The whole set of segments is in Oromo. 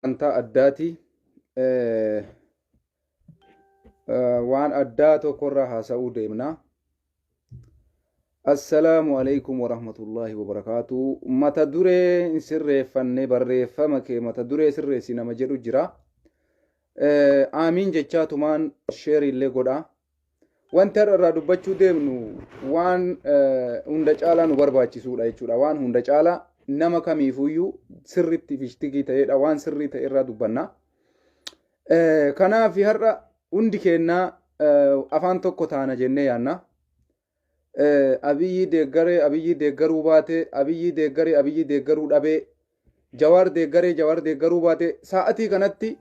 Sagantaa addaati. Waan addaa tokkorraa haasa'uu deemna. Assalaamu alaikum warahmatullaahi wabarakaatu. Mata duree hin sirreeffanne barreeffama kee mata duree sirreessi nama jedhu jira. Aamiin jechaa tumaan sheerii illee godha. Wanti har'a irraa dubbachuu deemnu waan hunda caalaa nu barbaachisuudha jechuudha. Waan hunda caalaa nama kamiifuyyuu sirriitti fishtigii ta'edha. Waan sirrii ta'e irraa dubbanna. Kanaaf har'a hundi keennaa afaan tokko taana jennee yaanna. Abiyyii deeggaree Abiyyii deeggaruu baate, Abiyyii deeggaree Abiyyii deeggaruu dhabee, Jawaar deeggaree Jawaar deeggaruu baate sa'atii kanatti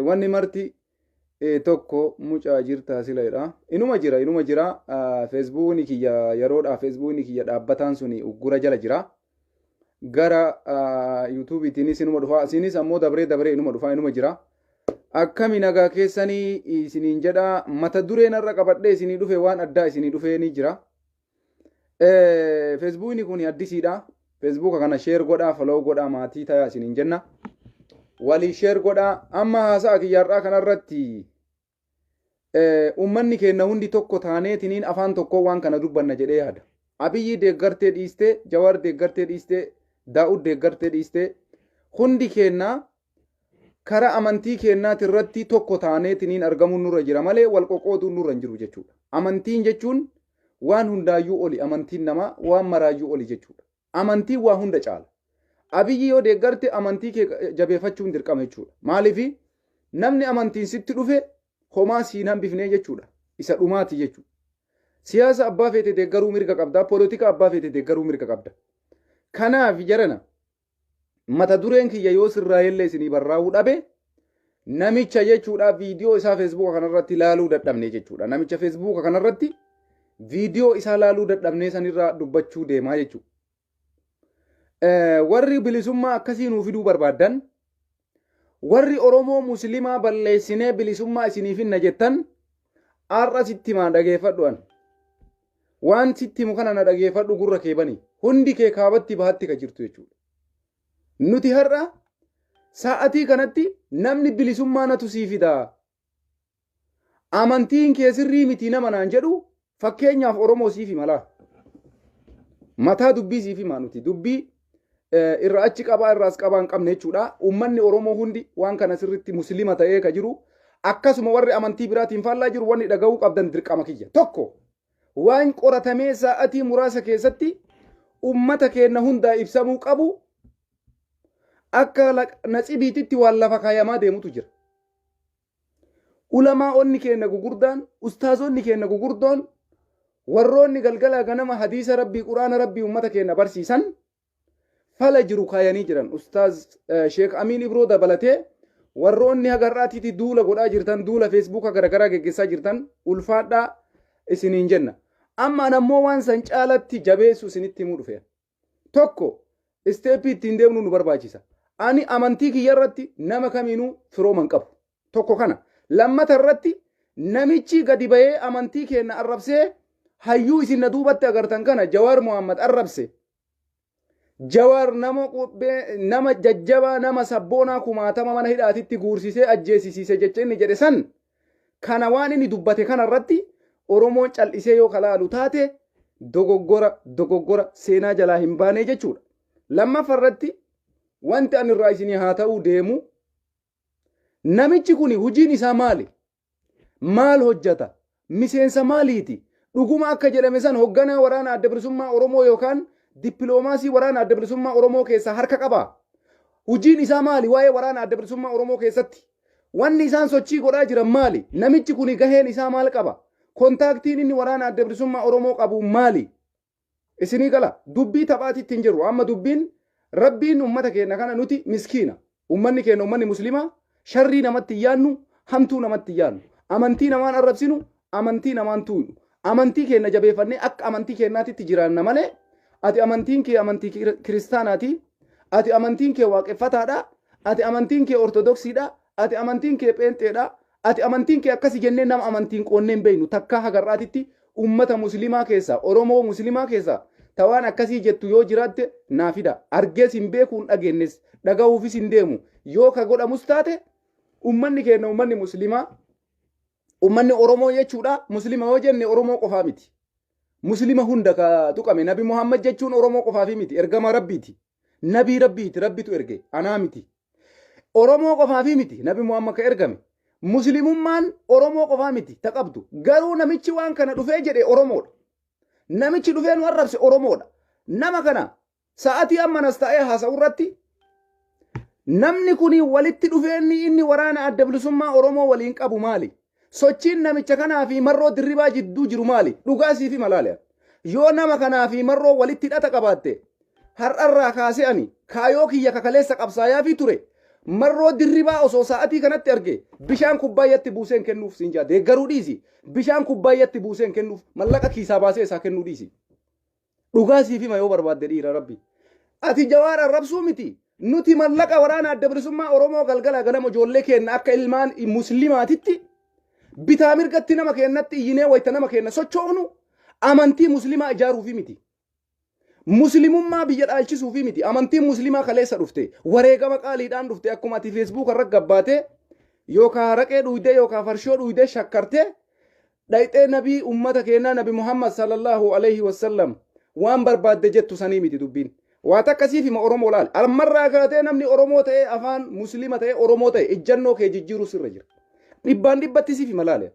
wanni marti tokko mucaa jirtaa sila jedha. Inuma jira inuma jira feesbuukni kiyya yeroodhaa feesbuukni kiyya dhaabbataan suni uggura jala jira. Gara yuutuubiitiinis inuma dhufa asiinis ammoo dabree dabree inuma dhufa inuma jira. Akkami nagaa keessanii isiniin jedha mata dureen har'a qabadhee isinii dhufe waan addaa isinii dhufee ni jira. Feesbuukni kun addisiidha. Feesbuuka kana sheer godhaa, follow godhaa, maatii tayaa isiniin jenna. Walii sheer godhaa. Amma haasa'a kiyya har'aa kanarratti uummanni keenya hundi tokko taaneetiniin afaan tokkoo waan kana dubbanna jedhee yaada. Abiyyi deeggartee dhiistee, Jawaar deeggartee dhiistee, Daa'ud deeggartee dhiistee hundi keenya karaa amantii keenyaati irratti tokko taaneetiniin argamuun nurra jira malee wal qoqqooduun nurra hin jiru jechuudha. Amantiin jechuun waan hundaayyuu oli amantiin namaa waan maraayyuu oli jechuudha. Amantiin waa hunda caala. Abiyyi yoo deeggarte amantii kee jabeeffachuun dirqama jechuudha. Maaliif namni amantiin sitti dhufe homaa siin hambifnee jechuudha. Isa dhumaati jechuudha. Siyaasa abbaa feete deeggaruu mirga qabda. Polotika abbaa feete deeggaruu mirga qabda. Kanaaf jarana mata dureen kiyya yoo sirraa'ellee isinii barraa'uu dhabe namicha jechuudha viidiyoo isaa feesbuuka kanarratti laaluu dadhabne jechuudha. Namicha feesbuuka kanarratti viidiyoo isaa laaluu dadhabnee sanirraa dubbachuu deemaa jechuudha. Warri bilisummaa akkasii nuu fiduu barbaaddan warri Oromoo Muslimaa balleessinee bilisummaa isinii finna jettan har'a sitti himaa dhageeffadhu an. Waan sitti himu kana na dhageeffadhu gurra kee bani. Hundi kee kaabatti bahatti ka jirtu jechuudha. Nuti har'a sa'atii kanatti namni bilisummaa natu sii fidaa. Amantiin kee sirrii miti nama naan jedhu fakkeenyaaf Oromoo siif hima laa. Mataa dubbii siif himaa nuti dubbii irra achi qabaa irra as qabaa hin qabne jechuudha. Uummanni Oromoo hundi waan kana sirriitti muslima ta'ee ka jiru akkasuma warri amantii biraatiin faallaa jiru wanni dhaga'uu qabdan dirqama kiyya. Tokko waan qoratamee sa'atii muraasa keessatti uummata keenya hundaa ibsamuu qabu akka natsibiititti waan lafa kaayamaa deemutu jira. Ulamaa'onni keenya gugurdaan, ustaazonni keenya gugurdoon, warroonni galgalaa ganama hadiisa Rabbii, Quraana Rabbii ummata keenya barsiisan fala jiru kaayanii jiran. Ustaaz Sheek Amiin Ibroo dabalatee warroonni haga har'aatiitti duula godhaa jirtan, duula feesbuuka garaagaraa geggeessaa jirtan ulfaadhaa isiniin jenna. Amma an ammoo waan san caalatti jabeessu isinitti himuu dhufeera. Tokko isteeppii ittiin deemnu nu barbaachisa. Ani amantii kiyya irratti nama kamiinuu firooma hin qabu. Tokko kana. Lammata irratti namichi gadi bahee amantii keenya arrabsee hayyuu isin na duubatti agartan kana Jawaar Mohaammed arrabse. Jawaar nama qubbee nama jajjabaa nama sabboonaa kumaatama mana hidhaatitti guursisee ajjeesisiise jecha inni jedhe san Kana waan inni dubbate kana irratti Oromoon cal'isee yoo kalaalu taate dogoggora dogoggora seenaa jalaa hin baanee jechuudha. Lammaffaa irratti wanti ani irraa isinii haa ta'uu deemu namichi kun hojiin isaa maali? Maal hojjata? Miseensa maaliiti? Dhuguma akka jedhame san hogganaa waraana adda bilisummaa Oromoo yookaan dippiloomaasii waraana adda bilisummaa Oromoo keessaa harka qabaa? Hojiin isaa maali waa'ee waraana adda bilisummaa Oromoo keessatti? Wanni isaan sochii godhaa jiran maali? Namichi kuni gaheen isaa maal qaba? Kontaaktiin inni waraana adda bilisummaa Oromoo qabu maali? Isinii gala dubbii taphaatitti hin jirru. Amma dubbiin Rabbiin ummata keenya kana nuti miskiina. Ummanni keenya ummanni muslimaa sharrii namatti hin yaannu, hamtuu namatti hin yaannu. Amantii namaan arrabsinu, amantii namaan tuuynu. Amantii keenya jabeeffannee akka amantii keenyaatitti jiraanna malee ati amantiin kee amantii kiristaanaati, ati amantiin kee waaqeffataadha, ati amantiin kee ortodoksiidha, ati amantiin kee pheenxeedha, ati amantiin kee akkasi jennee nama amantiin qoonnee hin beeknu takkaa hagarraatitti ummata muslimaa keessaa Oromoo muslimaa keessaa tawaan akkasii jettu yoo jiraatte naa fida argees hin beeku hin dhageennes Dhagahuufis hin deemu. Yoo ka godhamus taate, ummanni keenya, ummanni muslimaa, ummanni Oromoo jechuudha. Muslima yoo jenne Oromoo qofaa miti. Muslima hunda ka tuqame. Nabi Muhammad jechuun Oromoo qofaafi miti. Ergama Rabbiiti. Nabii Rabbiiti. Rabbitu erge. Anaa miti. Oromoo qofaafi miti Nabi Muhammad ka ergame. Muslimummaan Oromoo qofaa miti ta qabdu. Garuu namichi waan kana dhufee jedhe Oromoodha. Namichi dhufee nu arrabse Oromoodha. Nama kana sa'atii amma nas ta'ee haasa'u irratti, namni kun walitti dhufeenyi inni waraana Adda Bilisummaa Oromoo waliin qabu maali? Sochiin namicha kanaa fi Marroo Dirribaa jidduu jiru maali? Dhugaa siif hima, laale. Yoo nama kanaa fi Marroo walitti hidhata qabaatte, har'arraa kaasee ani kaayoo kiyya kakaleessa qabsaayaa fi ture, Marroo Dirribaa osoo sa'atii kanatti arge, bishaan kubbaayyatti buuseen kennuuf siin jaa. Deeggaruu dhiisi. Bishaan kubbaayyatti buuseen kennuuf, mallaqa kiisaa baasee isaa kennuu dhiisi. Dhugaa siif hima yoo barbaadde, dhiira Rabbi. Ati Jawaar arrabsuu miti. Nuti mallaqa waraana Adda Bilisummaa Oromoo galgala ganama ijoollee keenya akka ilmaan muslimaatitti bitaa mirgatti nama keenyatti iyyinee wayita nama keenya sochoofnu, amantii muslimaa ijaaruufi miti. Muslimummaa biyya dhaalchisuufi miti. Amantiin muslimaa kaleessa dhufte. Wareegama qaaliidhaan dhufte. Akkuma ati Facebook irra gabbaatee yookaan haraqee dhuydee yookaan farshoo dhuydee shakkartee dhayxee nabii ummata keenyaa Nabi Muhammad sallallahu alaihi wasallam waan barbaadde jettu sanii miti dubbiin. Waa takka siif hima, Oromoo, laal. Ammarraa kaatee namni Oromoo ta'ee, afaan muslima ta'ee Oromoo ta'e, ijjannoo kee jijjiiruu sirra jira. Dhibbaan dhibbatti siif hima, laale.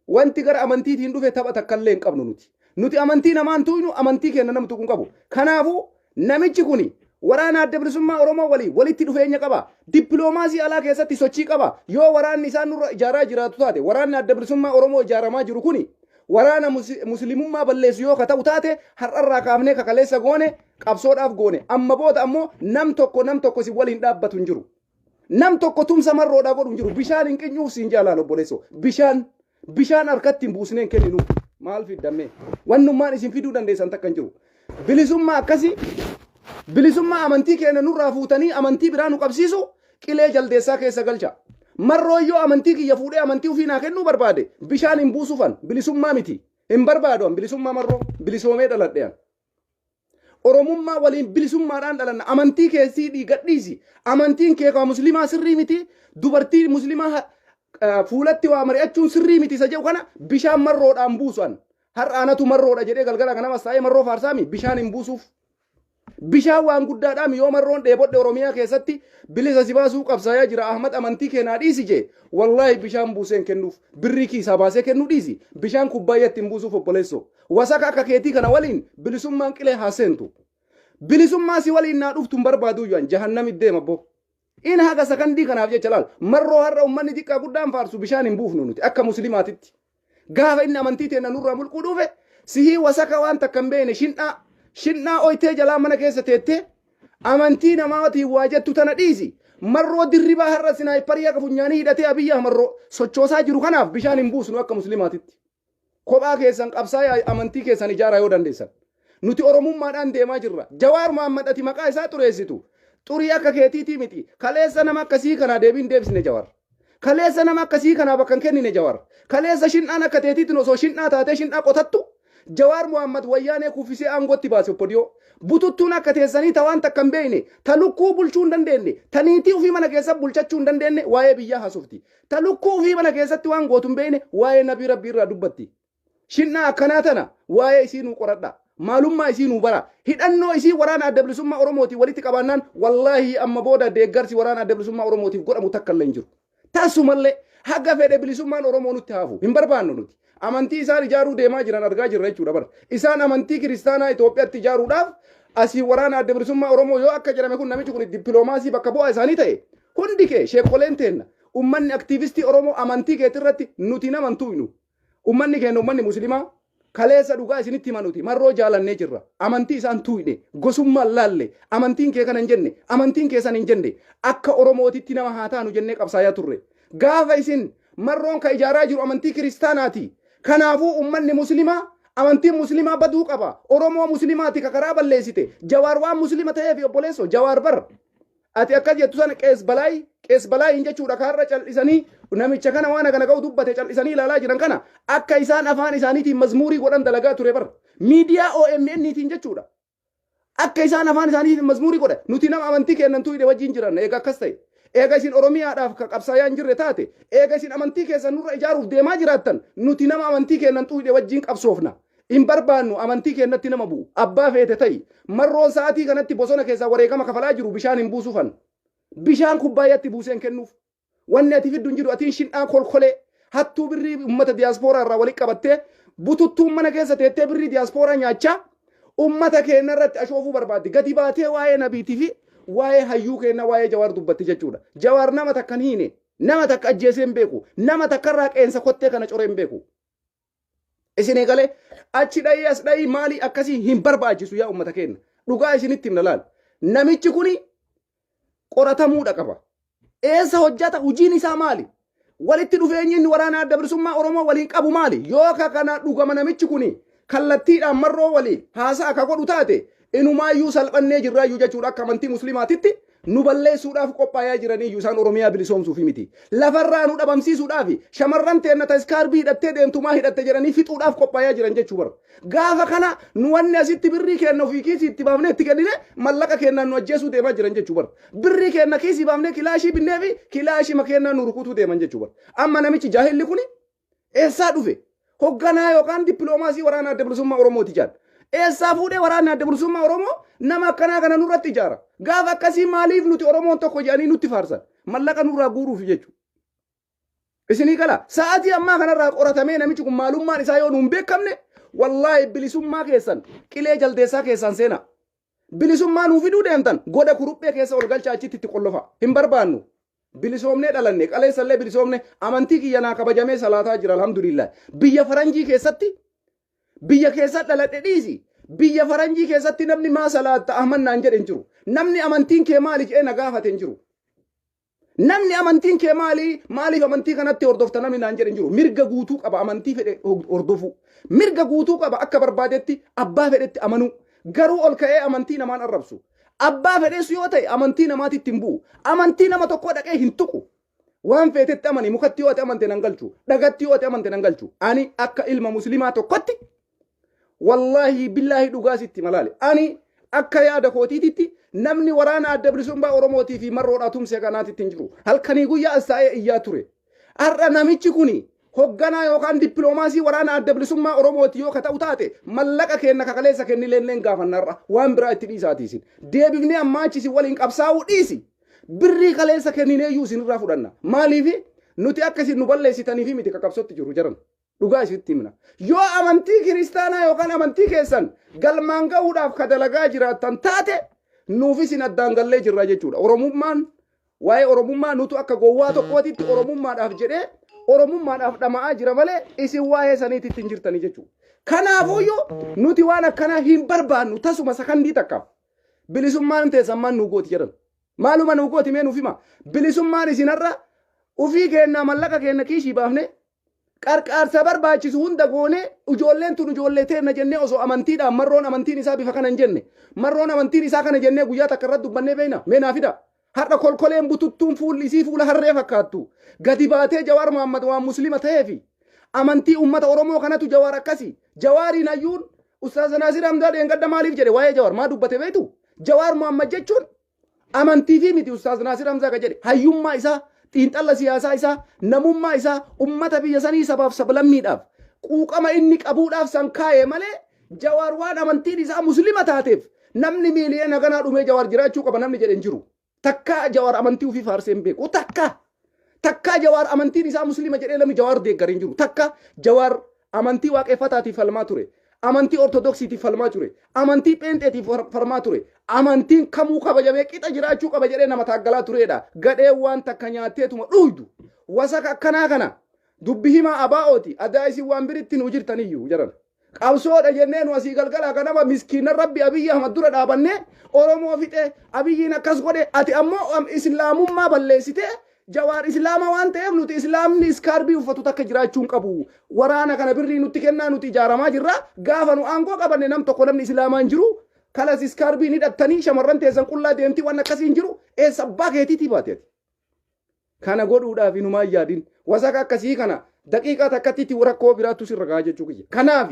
Wanti gara amantiitiin dhufe tapha takkallee hin qabnu nuti. Nuti amantii namaan tuqnu, amantii keenya nam tuqu hin qabu. Kanaafuu namichi kuni waraana Adda Bilisummaa Oromoo walii walitti dhufeenya qaba. Dippiloomaasii alaa keessatti sochii qaba. Yoo waraanni isaan nurra ijaaraa jiraatu taate, waraanni Adda Bilisummaa Oromoo ijaaramaa jiru kuni waraana muslimummaa balleessu yoo ka ta'u taate, har'arraa kaafnee kakaleessa goone qabsoodhaaf goone. Amma booda ammoo nam tokko nam tokko isin waliin dhaabbatu hin jiru. Nam tokko tumsa Marroodhaa godhu hin jiru. Bishaan hin qinyuuf siin jaalaan, obboleessoo. Bishaan harkatti hin buusnee hin kenninu. Maal fiddammee? Wannummaan isin fiduu dandeessan takka hin jiru. Bilisummaa akkasii, bilisummaa amantii keenya nurraa fuutanii amantii biraa nu qabsiisu, qilee jaldeessaa keessa galcha. Marroo yoo amantii kiyya fuudhee amantii ofii naa kennuu barbaade, bishaan hin buusufan, bilisummaa miti. Hin barbaadu an bilisummaa Marroo, bilisoomee dhaladhe an. Oromummaa waliin bilisummaadhaan dhalanna. Amantii keessii dhiigadhiisi. Amantiin kee kan muslimaa sirrii miti. Dubartii muslimaa fuulatti waa mari'achuun sirrii miti isa jedhu kana bishaan Marroodhaan buusu an. Har'a anatu Marroodha jedhee galgala kanamas taa'ee Marroo faarsaami, bishaan hin buusuuf. Bishaan waan guddaadhaam. Yoo Marroon dheebodhe Oromiyaa keessatti bilisa si baasuu qabsaayaa jira, Ahmad amantii keenaa dhiisi jee, wallaahi bishaan buuseen kennuuf, birrii kiisaa baasee kennuu dhiisi, bishaan kubbaayyatti hin buusuuf, obboleessoo. Wasaka akka keetii kana waliin bilisummaan qilee haa seentu. Bilisummaa si waliin naa dhuftu hin barbaadu iyyuu, jahannami deema boo. In haga sakandii kanaaf jecha, laal, Marroo har'a ummanni xiqqaa guddaan faarsu bishaan hin buufnu nuti akka muslimaatitti. Gaafa inni amantii teenna nurraa mulquu dhufe, sihii wasaka waan takka hin beekne, shin'aa shin'aa oytee jalaa mana keessa teettee amantii namaatiin waa jettu tana dhiisi. Marroo Dirribaa har'a sniperii akka funyaanii hidhatee Abiyyi Ahmad sochoosaa jiru kanaaf bishaan hin buusnu akka muslimaatitti. Kophaa keessan qabsaa'aa, amantii keessan ijaaraa yoo dandeessan. Nuti Oromummaadhaan deemaa jirra. Jawaar Mohammad ati maqaa isaa xureessitu, xurii akka keetiitii miti. Kaleessa nama akkasii kanaa deebiin deebisne Jawaar. Kaleessa nama akkasii kanaa bakka hin kennine Jawaar. Kaleessa shin'aan akka teetiitiin osoo shin'aa taatee shin'aa qotattu, Jawaar Mohammad wayyaanee kuffisee aangootti baase Oppodiyoo. Bututtuun akka teessanii ta waan takka hin beekne, ta lukkuu bulchuu hin dandeenye, ta niitii ofii mana keessa bulchachuu hin dandeenye waa'ee biyyaa haasofti. Ta lukkuu ofii mana keessatti waan gootu hin beekne waa'ee nabii Rabbii irraa dubbatti. Shin'aa akkanaa tana waa'ee isii nuu qoradha. Maalummaa isii nuu bara. Hidhannoo isii waraana Adda Bilisummaa Oromootiin walitti qabaannaan, wallaahi amma booda deeggarsi waraana Adda Bilisummaa Oromootiif godhamu takka illee hin jiru. Tasumallee haga fedhe bilisummaan Oromoo nutti haafu hin barbaannu nuti. Amantii isaan ijaaruu deemaa jiran argaa jirra jechuudha bara. Isaan amantii kiristaanaa Itoophiyaatti ijaaruudhaaf asii waraana Adda Bilisummaa Oromoo yoo akka jedhame kun, namichi kun dippiloomaasii bakka bu'aa isaanii ta'e, hundi kee sheekoleen teenna, ummanni aktiivistii Oromoo, amantii keetirratti nuti naman tuqnu. Ummanni keenya, ummanni muslimaa, kaleessa dhugaa isinitti hima, nuti Marroo jaalannee jirra. Amantii isaan tuqne, gosummaan laalle, amantiin kee kana hin jenne, amantiin kee san hin jenne, akka Oromootitti nama haa taanu jennee qabsaayaa turre. Gaafa isin Marroon ka ijaaraa jiru amantii kiristaanaati. Kanaafuu ummanni muslimaa, amantiin muslimaa baduu qaba. Oromoo muslimaati ka karaa balleessite. Jawaar waan muslima ta'eef, obboleessoo, Jawaar bar. Ati akkas jettu sana qees balaay, qees balaayin jechuudha. Kaarra cal'isanii namicha kana waan kana ga'u dubbate cal'isanii ilaalaa jiran kana akka isaan afaan isaaniitiin mazmuurii godhan dalagaa ture bar. Miidiyaa OMN tiin jechuudha. Akka isaan afaan isaanii mazmuurii godha. Nuti nama amantii kennan tuude wajjin jiran eega akkas ta'e. Eega isin Oromiyaadhaaf ka qabsaayaa hin jirre taate, eega isin amantii keessan nurra ijaaruuf deemaa jiraattan, nuti nama amantii kennan tuude wajjin qabsoofna. Hin barbaannu amantii kennatti nama bu'u. Abbaa feete ta'i. Marroon sa'aatii kanatti bosona keessaa wareegama kafalaa jiru bishaan hin buusuufan. Bishaan kubbaayyaatti buusee hin kennuuf. Wanni ati fiddu hin jiru, atiin shin'aa kolkolee hattuu birrii ummata diyaaspooraa irraa walitti qabattee bututtuun mana keessa teettee birrii diyaaspooraa nyaachaa ummata keenya irratti ashoofuu barbaaddi. Gadi baatee waa'ee nabiitii fi waa'ee hayyuu keenya, waa'ee Jawaar dubbatti jechuudha. Jawaar nama takka hin hiine, nama takka ajjeesee hin beeku, nama takka irraa qeensa kottee kana coree hin beeku. Isin eegalee achi dha'ii as dha'ii maalii akkasii hin barbaachisu yaa ummata keenya. Dhugaa isinitti himna laal. Namichi kuni qoratamuudha qaba. Eessa hojjata? Hojiin isaa maali? Walitti dhufeenyi inni waraana Adda Bilisummaa Oromoo waliin qabu maali? Yoo ka kana dhugama namichi kuni kallattiidhaan Marroo waliin haasa'a ka godhu taate, inumaayyuu salphannee jirraayyuu jechuudha. Akka amantii musliimaatitti nu balleessuudhaaf qophaayaa jiraniyyuu isaan Oromiyaa bilisoomsuufi miti. Lafarraa nu dhabamsiisuudhaaf, shamarran teenna ta iskaarbii hidhattee deemtu maa hidhatte jedhanii fixuudhaaf qophaayaa jiran jechuu bara. Gaafa kana nu wanni asitti birrii keenna ofii kiisii itti baafnee itti kennine mallaqa keennaan nu ajjeesuu deemaa jiran jechuu bara. Birrii keenna kiisii baafnee kilaashii binnee fi kilaashii keennaan nu rukutuu deeman jechuu bara. Amma namichi jaahilli kuni eessaa dhufe? Hogganaa yookaan dippiloomaasii waraana Adda Bilisummaa Oromooti jaan. Eessaa fuudhee waraanni Adda Bilisummaa Oromoo nama akkanaa kana nurratti ijaara? Gaafa akkasii maaliif nuti Oromoon tokko jedhanii nutti faarsan? Mallaqa nurraa guuruuf jechuudha. Isinii gala, sa'aatii ammaa kanarraa qoratamee namichi kun maalummaan isaa yoo nuun beekamne, wallaahi bilisummaa keessan qilee jaldeessaa keessaan seena. Bilisummaa nuu fiduu deemtan goda kuruphee keessa ol galchaa, achitti itti qollofa. Hin barbaannu. Bilisoomnee dhalanne, qaleessallee bilisoomne, amantii kiyya naa kabajamee salaataa jira, alhamdulillah. Biyya faranjii keessatti, biyya keessa dhaladhe dhiisi. Biyya faranjii keessatti namni maa salaatta Ahmad naan jedhe hin jiru. Namni amantiin kee maali jedhee na gaafate hin jiru. Namni amantiin kee maali? Maaliif amantii kanatti hordofta namni naan jedhe hin jiru. Mirga guutuu qaba amantii fedhe hordofuu. Mirga guutuu qaba akka barbaadetti abbaa fedhetti amanuu. Garuu ol ka'ee amantii namaan arrabsu. Abbaa fedhees yoo ta'e amantii namaatitti hin bu'u. Amantii nama tokkoo dhaqee hin tuqu. Waan feetetti amani, mukatti yoo ati amante nan galchu. Dhagatti yoo ati amante nan galchu. Ani akka ilma musliimaa tokkotti, wallaahi billaahi dhugaa sitti malaale. Ani akka yaada kootiititti namni waraana Adda Bilisummaa Oromootii fi Marroodhaa tumsee kanaatitti hin jiru. Halkanii guyyaa as taa'ee iyyaa ture. Har'a namichi kuni hogganaa yookaan dippiloomaasii waraana Adda Bilisummaa Oromooti yoo ka ta'u taate, mallaqa keenna kakaleessa kennileenleen gaafanna har'a. Waan biraa itti dhiisaati isin. Deebifnee ammaa achi isin waliin qabsaa'uu dhiisi. Birrii kaleessa kennineeyyuu isinirraa fudhanna. Maaliifi? Nuti akka isin nu balleessitaniifi miti ka qabsootti jiru jaran. Dhugaa isinitti himna. Yoo amantii kiristaanaa yookaan amantii keessan galmaan ga'uudhaaf ka dalagaa jiraattan taate, nuuf isin addaan gallee jirra jechuudha. Oromummaan, waa'ee Oromummaa, nutu akka gowwaa tokkootitti Oromummaadhaaf jedhee Oromummaadhaaf dhama'aa jira malee isin waa'ee saniititti hin jirtanii jechuudha. Kanaafuyyuu nuti waan akkanaa hin barbaannu tasuma sakandii takkaaf. Bilisummaan teessan maal nuu gooti jedhan? Maaluma nuu gooti mee nuuf hima? Bilisummaan isin har'a ufii keennaa mallaqa keenna kiishii baafne qarqaarsa barbaachisu hunda goonee, ijoolleen tun ijoollee teenna jennee, osoo amantiidhaan Marroon amantiin isaa bifa kana hin jenne, Marroon amantiin isaa kana jennee guyyaa takka irratti dubbannee beekna? Mee naa fida. Har'a kolkoleen bututtuun fuulli isii fuula harree fakkaattu gadi baatee Jawaar Mohammad waan muslima ta'eefi amantii ummata Oromoo kanatu Jawaar akkasi. Jawaariin hayyuun Ustaaz Naasir Hamdaa dheengadda maaliif jedhe? Waa'ee Jawaar maa dubbate beektu? Jawaar Mohammad jechuun amantii fi miti. Ustaaz Naasir Hamzaa ka jedhe hayyummaa isaa, xiinxalla siyaasaa isaa, namummaa isaa, ummata biyya sanii sabaaf sablammiidhaaf quuqama inni qabuudhaaf san kaa'e malee, Jawaar waan amantiin isaa muslima taateef namni miiliyoona ganaa dhumee Jawaar jiraachuu qaba namni jedhe hin jiru. Takkaa Jawaar amantii ofii faarsee hin beeku. Takkaa. Takkaa Jawaar amantiin isaa muslima jedhee namni Jawaar deeggare hin jiru. Takka Jawaar amantii waaqeffataatiif falmaa ture. Amantii Ortodoksiitiif falmaa ture. Amantii Pheenxeetiif falmaa ture. Amantiin kamuu kabajamee qixa jiraachuu qaba jedhee nama taaggalaa turedha. Gadhee waan takka nyaatteetuma dhuydu. Wasaka akkanaa kana dubbi himaa abaa'ooti. Adaa isin waan biritti nu jirtaniyyuu jaran. Qabsoodha jennee nu asii galgalaa ganama miskiina Rabbi Abiyyi Ahmad dura dhaabannee Oromoo fixe, Abiyyiin akkas godhe, ati ammoo islaamummaa balleessitee Jawaar islaama waan ta'eef nuti islaamni iskaarbii uffatu takka jiraachuu hin qabu. Waraana kana birrii nutti kennaa, nuti ijaaramaa jirra. Gaafa nu aangoo qabanne nam tokko namni islaamaa hin jiru. Kalas iskaarbii ni hidhattanii shamarran teessan qullaa deemtii, waan akkasii hin jiru. Eessa abbaa keetiitii baate ati? Kana godhuudhaaf hinumaan yaadin. Wasaka akkasii kana daqiiqaa takkatti rakkoo biraattu sirra gahaa jechuu kiyya. Kanaaf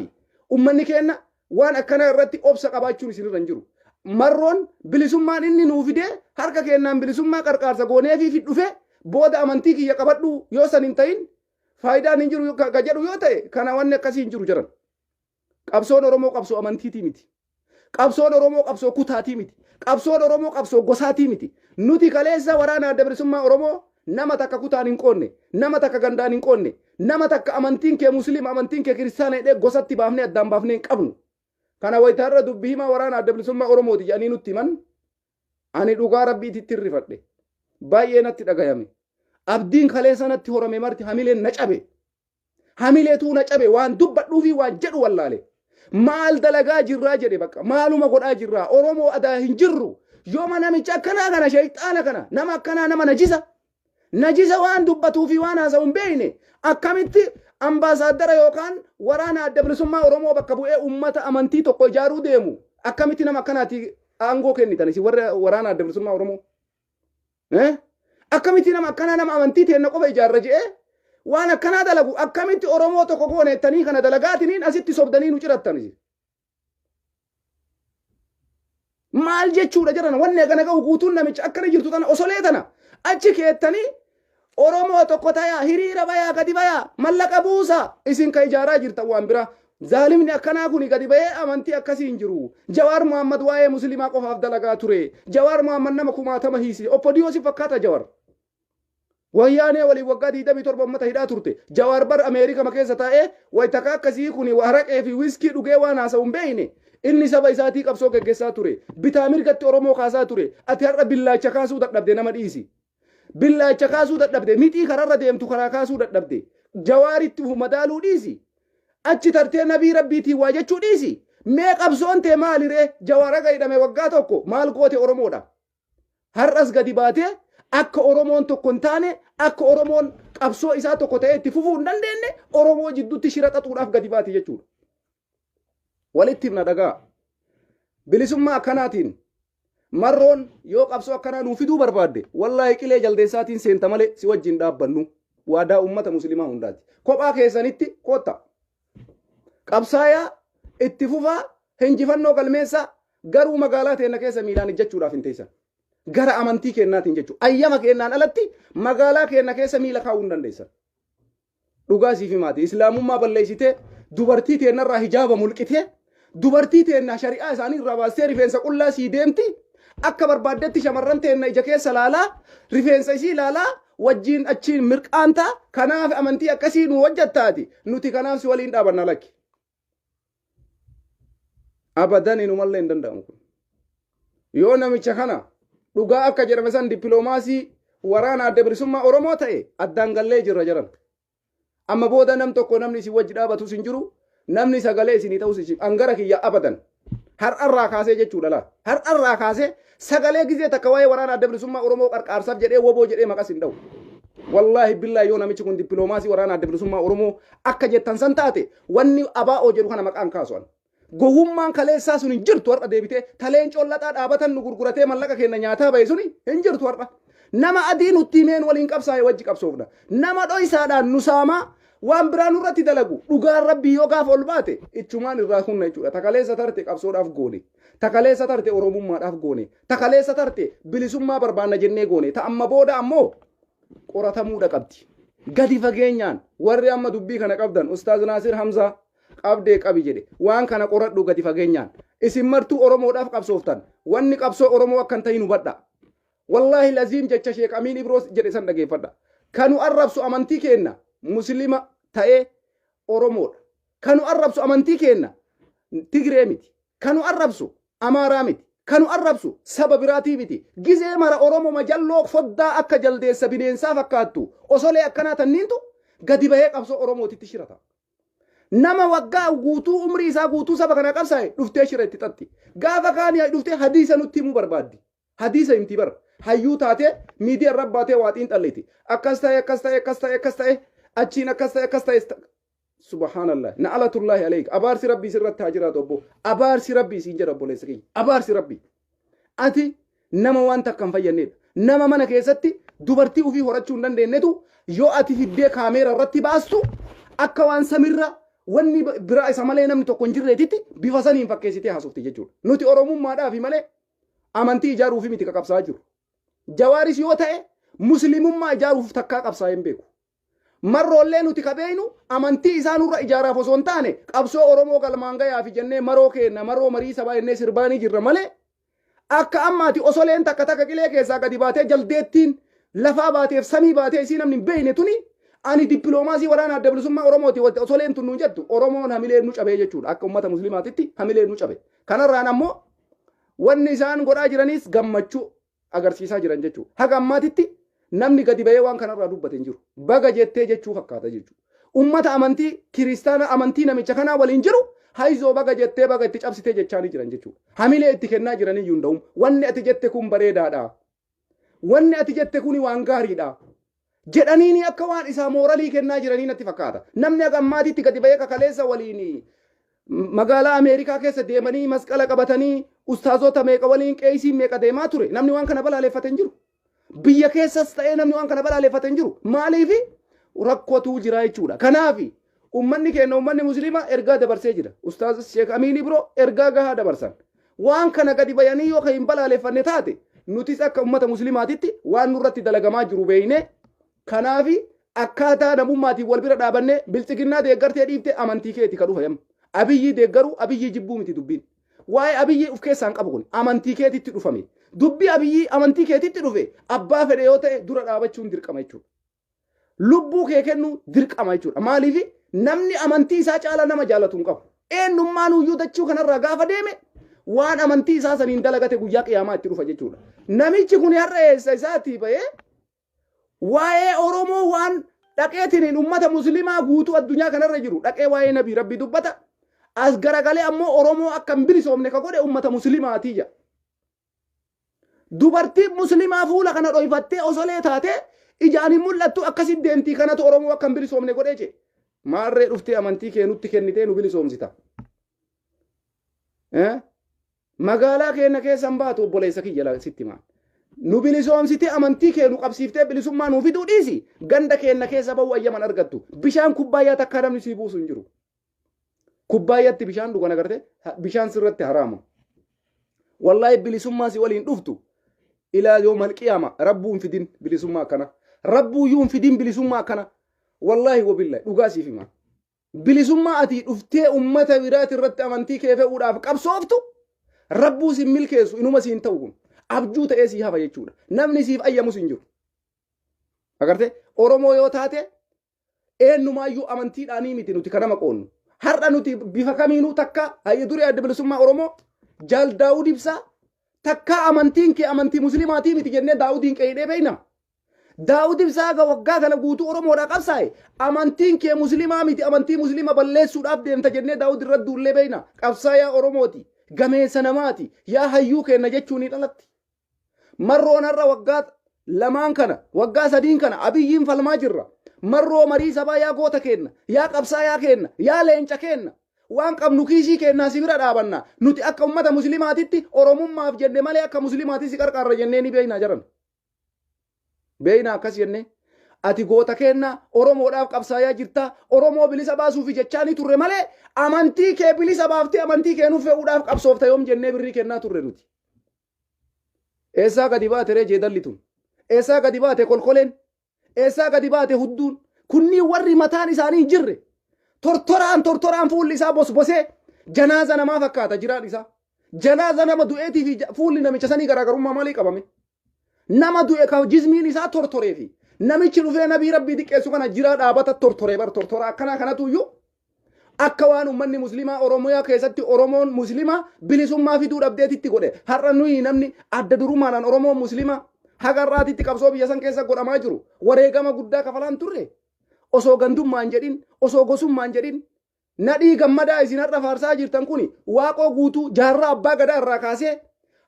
ummanni keenya waan akkanaa irratti obsa qabaachuun isinirra hin jiru. Marroon bilisummaan inni nuu fidee harka keennaan bilisummaa qarqaarsa gooneefii dhufe, booda amantii kiyya qabadhu yoo san hin ta'in faayidaan hin jiru ka jedhu yoo ta'e, kana wanni akkasii hin jiru jiran. Qabsoon Oromoo qabsoo amantiitii miti. Qabsoon Oromoo qabsoo kutaatii miti. Qabsoon Oromoo qabsoo gosaatii miti. Nuti kaleessa waraana Adda Bilisummaa Oromoo nama takka kutaan hin qoonne, nama takka gandaan hin qoonne, nama takka amantiin kee Musliima, amantiin kee Kiristaana jedhee gosatti baafnee addaan baafnee hin qabnu. Kana wayitaarra dubbi himaa waraana Adda Bilisummaa Oromooti jedhanii nutti himan, ani dhugaa Rabbiititti rifadhe. Baay'ee natti dhagayame. Abdiin kaleessa natti horame marti hamileen na cabe. Hamileetuu na cabe, waan dubbadhuu fi waan jedhu wallaale. Maal dalagaa jirraa jedhe, bakka maaluma godhaa jirraa? Oromoo adaa hin jirru. Yooma namicha akkanaa kana, shayxaana kana, nama akkanaa, nama najisa. Najisa waan dubbatuu fi waan haasa'u hin beekne akkamitti ambaasaaddara yookaan waraana Adda Bilisummaa Oromoo bakka bu'ee uummata amantii tokko ijaaruu deemu, akkamitti nama akkanaati aangoo kennitan isin warra waraana Adda Bilisummaa Oromoo? Akkamitti nama akkanaa, nama amantii teenna qofa ijaarra je'ee waan akkanaa dalagu, akkamitti Oromoo tokko goonettanii kana dalagaatiniin asitti sobdanii nu cirattan isin? Maal jechuudha jedhan? Wanni akkana ga'u guutuun namicha akkana jirtu tana osolee tana achi keettanii Oromoo tokko tayaa, hiriira bayaa, gadi bayaa, mallaqa buusaa, isin ka ijaaraa jirtan waan biraa. Zaalimni akkanaa kuni gadi bahee amantii akkasii hin jiru. Jawaar Muhammad waa'ee Musliimaa qofaaf dalagaa ture. Jawaar Muhammad nama kumaatama hiisise. Oppodiyoo si fakkaata Jawaar. Wayyaanee waliin waggaa 27 uummata hidhaa turte. Jawaar bar Ameerikama keessa taa'ee wayitakaa akkasii kuni haraqee fi wiskii dhugee waan haasa'u hin beekne. Inni saba isaatii qabsoo geggessaa ture. Bitaa mirgatti Oromoo kaasaa ture. Ati har'a billaacha kaasuu dadhabde, nama dhiisi. Billaacha kaasuu dadhabde. Mixii kararra deemtu karaa kaasuu dadhabde. Jawaaritti uf madaaluu dhiisi. Achi tartee nabii Rabbiitiin waa jechuu dhiisi. Mee qabsoon tee maali ree? Jawaar haga hidhame waggaa tokko maal goote Oromoodha? Har'as gadi baatee akka Oromoon tokko hin taane, akka Oromoon qabsoo isaa tokko ta'ee itti fufuu hin dandeenye, Oromoo jidduutti shira xaxuudhaaf gadi baate jechuudha. Walitti himna, dhagaa. Bilisummaa akkanaatiin Marroon yoo qabsoo akkanaa nuu fiduu barbaadde, wallaahi qilee jaldeessaatiin seenta malee si wajjin dhaabbannu, waadaa uummata Musliimaa hundaati. Kophaa keessanitti kootta. Qabsaayaa itti fufaa, injifannoo galmeessaa, garuu magaalaa teenna keessa miilaan ijjachuudhaaf hin teessan. Gara amantii keennaatiin jechuudha. Ayyama keennaan alatti magaalaa keenna keessa miila kaa'uu hin dandeessan. Dhugaa siif himaati. Islaamummaa balleessitee, dubartii teennarraa hijaaba mulqitee, dubartii teenna shari'aa isaanii irraa baastee, rifeensa qullaa sii deemti. Akka barbaaddetti shamarran teenna ija keessa laalaa, rifeensa isii laalaa wajjiin achiin mirqaantaa. Kanaaf amantii akkasii nu hojjettaati. Nuti kanaaf si waliin dhaabanna? Lakki. Abadan inumallee hin danda'amu kun. Yoo namicha kana dhugaa akka jedhame san dippiloomaasii waraana Adda Bilisummaa Oromoo ta'e, addaan gallee jirra jedhan. Amma booda nam tokko namni isin wajji dhaabatus hin jiru, namni sagalee isinii ta'us isin angara kiyya abadan. Har'arraa kaasee jechuudha laa. Har'arraa kaasee sagalee gizee takka waa'ee waraana Adda Bilisummaa Oromoo qarqaarsaaf jedhee, WBO jedhee maqas hin dha'u. Wallaahi billaahi, yoo namichi kun dippiloomaasii waraana Adda Bilisummaa Oromoo akka jettan san taate, wanni ABO jedhu kana maqaan kaasu an. Gowwummaan kaleessaa sun hin jirtu. Har'a deebitee taleen collaxaa dhaabatan nu gurguratee mallaqa keenya nyaataa bahe suni hin jirtu har'a. Nama adii nutti himeen waliin qabsaa'e wajji qabsoofna. Nama dhoysaadhaan nu saamaa waan biraa nurratti dalagu, dhugaan Rabbii yoo gaafa ol baate ichumaan irraa hunna jechuudha. Takaleessa tarte qabsoodhaaf goone. Takaleessa tarte Oromummaadhaaf goone. Takaleessa tarte bilisummaa barbaanna jennee goone. Ta amma booda ammoo qoratamuudha qabdi. Gadi fageenyaan warri amma dubbii kana qabdan, Ustaaz Naasir Hamzaa qabdee qabi jedhe, waan kana qoradhu gadi fageenyaan. Isin martuu Oromoodhaaf qabsooftan. Wanni qabsoo Oromoo akka hin ta'in hubadha. Wallaahi laziim, jecha Sheek Amiin Ibroos jedhe san dhageeffadha. Kanu arrabsu amantii keenna Muslima ta'ee Oromoodha. Kanu arrabsu amantii keenna Tigree miti. Kanu arrabsu Amaaraa miti. Kanu arrabsu saba biraatii miti. Gizee mara Oromoo majalloo foddaa akka jaldeessa bineensaa fakkaattu osolee akkanaa tanniintu gadi bahee qabsoo Oromootitti shirata. Nama waggaa guutuu, umrii isaa guutuu saba kana qabsaa'e dhuftee shira itti xaxxi. Gaafa kaanii dhuftee hadiisa nutti himuu barbaaddi. Hadiisa himti bara. Hayyuu taatee miidiyaa irra baatee waa xiinxalliti. Akkas ta'e, akkas ta'e, akkas ta'e, akkas ta'e, achiin akkas ta'e, akkas ta'e. Subhaanallah. Na'alatullahi alayk. Abaarsi Rabbii sirratti haa jiraatu, obbo. Abaarsi Rabbii siin jedha, obboleessa kiyya. Abaarsi Rabbii. Ati nama waan takka hin fayyannedha. Nama mana keessatti dubartii ofii horachuu hin dandeenyetu yoo ati fiddee kaameera irratti baastu, akka waan samirra wanni biraa isa malee namni tokko hin jirreetitti bifa saniin fakkeessitee haasofti jechuudha. Nuti Oromummaadhaafi malee. Amantii ijaaruufi miti ka qabsaa'aa jiru. Jawaaris yoo ta'e muslimummaa ijaaruuf takkaa qabsaa'ee hin beeku. Marroollee nuti ka beeynu amantii isaa nurra ijaaraaf osoo hin taane qabsoo Oromoo galmaan gayaafi jennee maroo keenna maroo marii sabaa jennee sirbaanii jirra malee akka ammaati osoleen takka takka qilee keessaa gadi baatee jaldeettiin lafaa baateef samii baatee isii namni hin beeyne tuni ani dippiloomaasii waraana adda bilisummaa Oromooti osoleen tun nuun jettu Oromoon hamileen nu cabee jechuudha akka ummata muslimaatitti hamileen nu cabe. Kanarraan ammoo wanni isaan godhaa jiranis gammachuu agarsiisaa jiran jechuudha. Haga ammaatitti namni gadi bahee waan kanarraa dubbate hin jiru. Baga jettee jechuu fakkaata jechuudha. Ummata amantii kiristaana amantii namicha kanaa waliin jiru hayzoo baga jettee baga itti cabsitee jechaa ni jiran jechuudha. Hamilee itti kennaa jiranii iyyuu hin Wanni ati jette kun bareedaadha. Wanni ati jette kun waan gaariidha. Jedhaniini akka waan isaa mooralii kennaa jiranii natti fakkaata. Namni haga ammaatitti gadi bahee kakaleessa waliin magaalaa Ameerikaa keessa deemanii masqala qabatanii ustaazota meeqa waliin qeesii meeqa deemaa ture. Namni waan kana balaaleffate hin jiru. Biyya keessas ta'ee namni waan kana balaaleffate hin jiru. Maaliif rakkootu jira jechuudha. Kanaaf ummanni keenya ummanni musliimaa ergaa dabarsee jira. Ustaaz Sheek Amiin Ibroo ergaa gahaa dabarsan. Waan kana gadi bayanii yoo kan hin balaaleffanne taate nutis akka ummata musliimaatitti waan nurratti dalagamaa jiru beekne. Kanaaf akkaataa namummaatiin wal bira dhaabannee biltsiginnaa deeggartee dhiifte amantii keeti ka dhufa yamma. Abiyyii deeggaruu Abiyyii jibbuu miti dubbiin. Waa'ee Abiyyii of keessaan qabu kun amantii keetitti dhufame. Dubbii Abiyyii amantii keetitti dhufe abbaa fedhe yoo ta'e dura dhaabachuun dirqama jechuudha. Lubbuu kee kennuu dirqama jechuudha. Maaliif namni amantii isaa caalaa nama jaalatu hin qabu. Eenyummaan iyyuu dachuu kanarraa gaafa deeme waan amantii isaa saniin dalagate guyyaa qiyaamaa itti dhufa jechuudha. Namichi kun har'a eessa isaatii bahee waa'ee Oromoo waan dhaqeetiin ummata musliimaa guutuu addunyaa kanarra jiru dhaqee waa'ee nabii rabbii dubbata. As garagalee ammoo Oromoo akka hin bilisoomne ka godhe ummata musliimaatii jedha. Dubartiin musliimaa fuula kana dhoyfattee osolee taate ijaan hin mul'attu akkasitti deemtii kanatu Oromoo akka hin bilisoomne godhee jee. Maarree dhuftee amantii kee nutti kennitee nu bilisoomsita. Magaalaa keenya keessa hin baatu obboleessa kiyya sitti himaa. Nu bilisoomsitee amantii kee nu qabsiiftee bilisummaa nuu fiduu dhiisi. Ganda keenya keessa ba'uu ayyaman argattu. Bishaan kubbaayyaa takkaa namni sii buusu hin jiru. Kubbaayyaatti bishaan dhugan agarte bishaan sirratti haraama. Wallaahi bilisummaa si waliin dhuftu ilaa yoo malqiyaama rabbuu hin fidin bilisummaa akkana. Rabbuu iyyuu hin fidin bilisummaa akkana. Wallaahi wabillahi dhugaa siif himaa. Bilisummaa ati dhuftee ummata biraati irratti amantii kee fe'uudhaaf qabsooftu rabbuu sin milkeessu inuma siin ta'u kun abjuu ta'ee sii hafa jechuudha. Namni siif ayyamus hin jiru. Agartee Oromoo yoo taate eenyumaayyuu amantiidhaanii miti nuti kan nama qoonnu. Har'a nuti bifa kamiinuu takka hayya duree adda bilisummaa Oromoo Jaal Daawud Ibsaa takka amantiin kee amantii muslimaatii miti jennee Daawudiin qeeyidhee beekna. Daawud Ibsaa aga waggaa kana guutuu Oromoodhaa qabsaa'e amantiin kee muslimaa miti amantii muslima balleessuudhaaf deemta jennee Daawud irra duullee beekna. Qabsaayaa Oromooti gameessa namaati yaa hayyuu keenna jechuun ni dhalatti. Marroon har'a waggaa lamaan kana waggaa sadiin kana Abiyyiin falmaa jirra. Marroo marii sabaa yaa goota keenna yaa qabsaayaa keenna yaa leenca keenna waan qabnu kiisii keennaa si bira dhaabanna nuti akka ummata muslimaatitti Oromummaaf jenne malee akka muslimaatti si qarqaarra jennee ni beekna jaran. Beekna akkas jennee. Ati goota keenna Oromoodhaaf qabsaayaa jirta Oromoo bilisa baasuufi jechaa ni turre malee amantii kee bilisa baaftee amantii kee nuuf fe'uudhaaf qabsoofta yoom jennee birrii kennaa turre nuti. Eessaa gadi baate ree jeedalli tun? Eessaa gadi baate kolkoleen? Eessaa gadi baate hudduun? Kunniin warri mataan isaanii hin jirre tortoraan tortoraan fuulli isaa bosbosee janaaza namaa fakkaata jiraan isaa. Janaaza nama du'eetii fi fuulli namicha sanii garaagarummaa maalii qabame? Nama du'e ka jismiin isaa tortoree fi namichi dhufee nabii rabbii diqqeessu kana jiraa dhaabata tortoree bar tortoraa akkanaa kanatu iyyuu akka waan ummanni muslimaa Oromiyaa keessatti Oromoon muslimaa bilisummaa fiduu dhabdeetitti godhe. Har'a nuyi namni adda durummaadhaan Oromoon muslimaa haga har'aatitti qabsoo biyya san keessa godhamaa jiru wareegama guddaa kafalaan turre. Osoo gandummaan jedhin osoo gosummaan jedhin Nadhii Gammadaa isin har'a faarsaa jirtan kuni Waaqoo Guutuu jaarraa abbaa gadaa irraa kaasee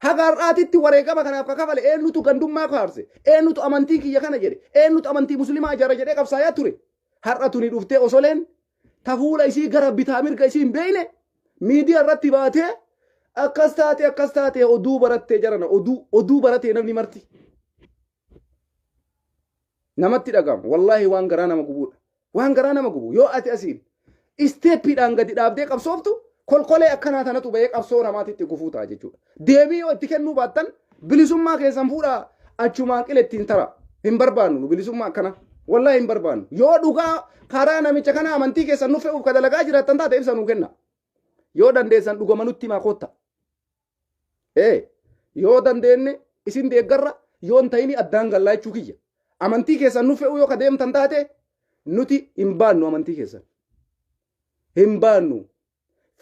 haga har'aatitti wareegama kanaaf ka kafale eenyutu gandummaa faarse eenyutu amantii kiyya kana jedhe eenyutu amantii muslimaa ijaara jedhee qabsaayaa ture. Har'a tuni dhuftee osoleen ta fuula isii gara bitaa mirga isii hin beekne miidiyaa irratti baatee akkas taate akkas taate oduu barattee jarana oduu oduu baratee namni marti. Namatti dhaga'ama. Wallaahi waan garaa nama gubuudha. Waan garaa nama gubu. Yoo ati asiin isteeppiidhaan gadi dhaabdee qabsooftu Kolkolee akkanaa tanatu bahee qabsoo namaatitti gufuu ta'a jechuudha. Deebii yoo itti kennuu baattan bilisummaa keessan fuudhaa achumaan qile ittiin tara. Hin barbaannu nu bilisummaa akkana. Wallahi hin barbaannu. Yoo dhugaa karaa namicha kana amantii keessan nu fe'uuf ka dalagaa jiraattan taate ibsa nuu kenna. Yoo dandeessan dhugama nutti himaa kootta. Ee yoo dandeenye isin deeggarra yoo hin ta'ini addaan gallaa jechuu kiyya. Amantii keessan nu fe'uu yoo ka deemtan taate nuti hin baannu amantii keessan. Hin baannu.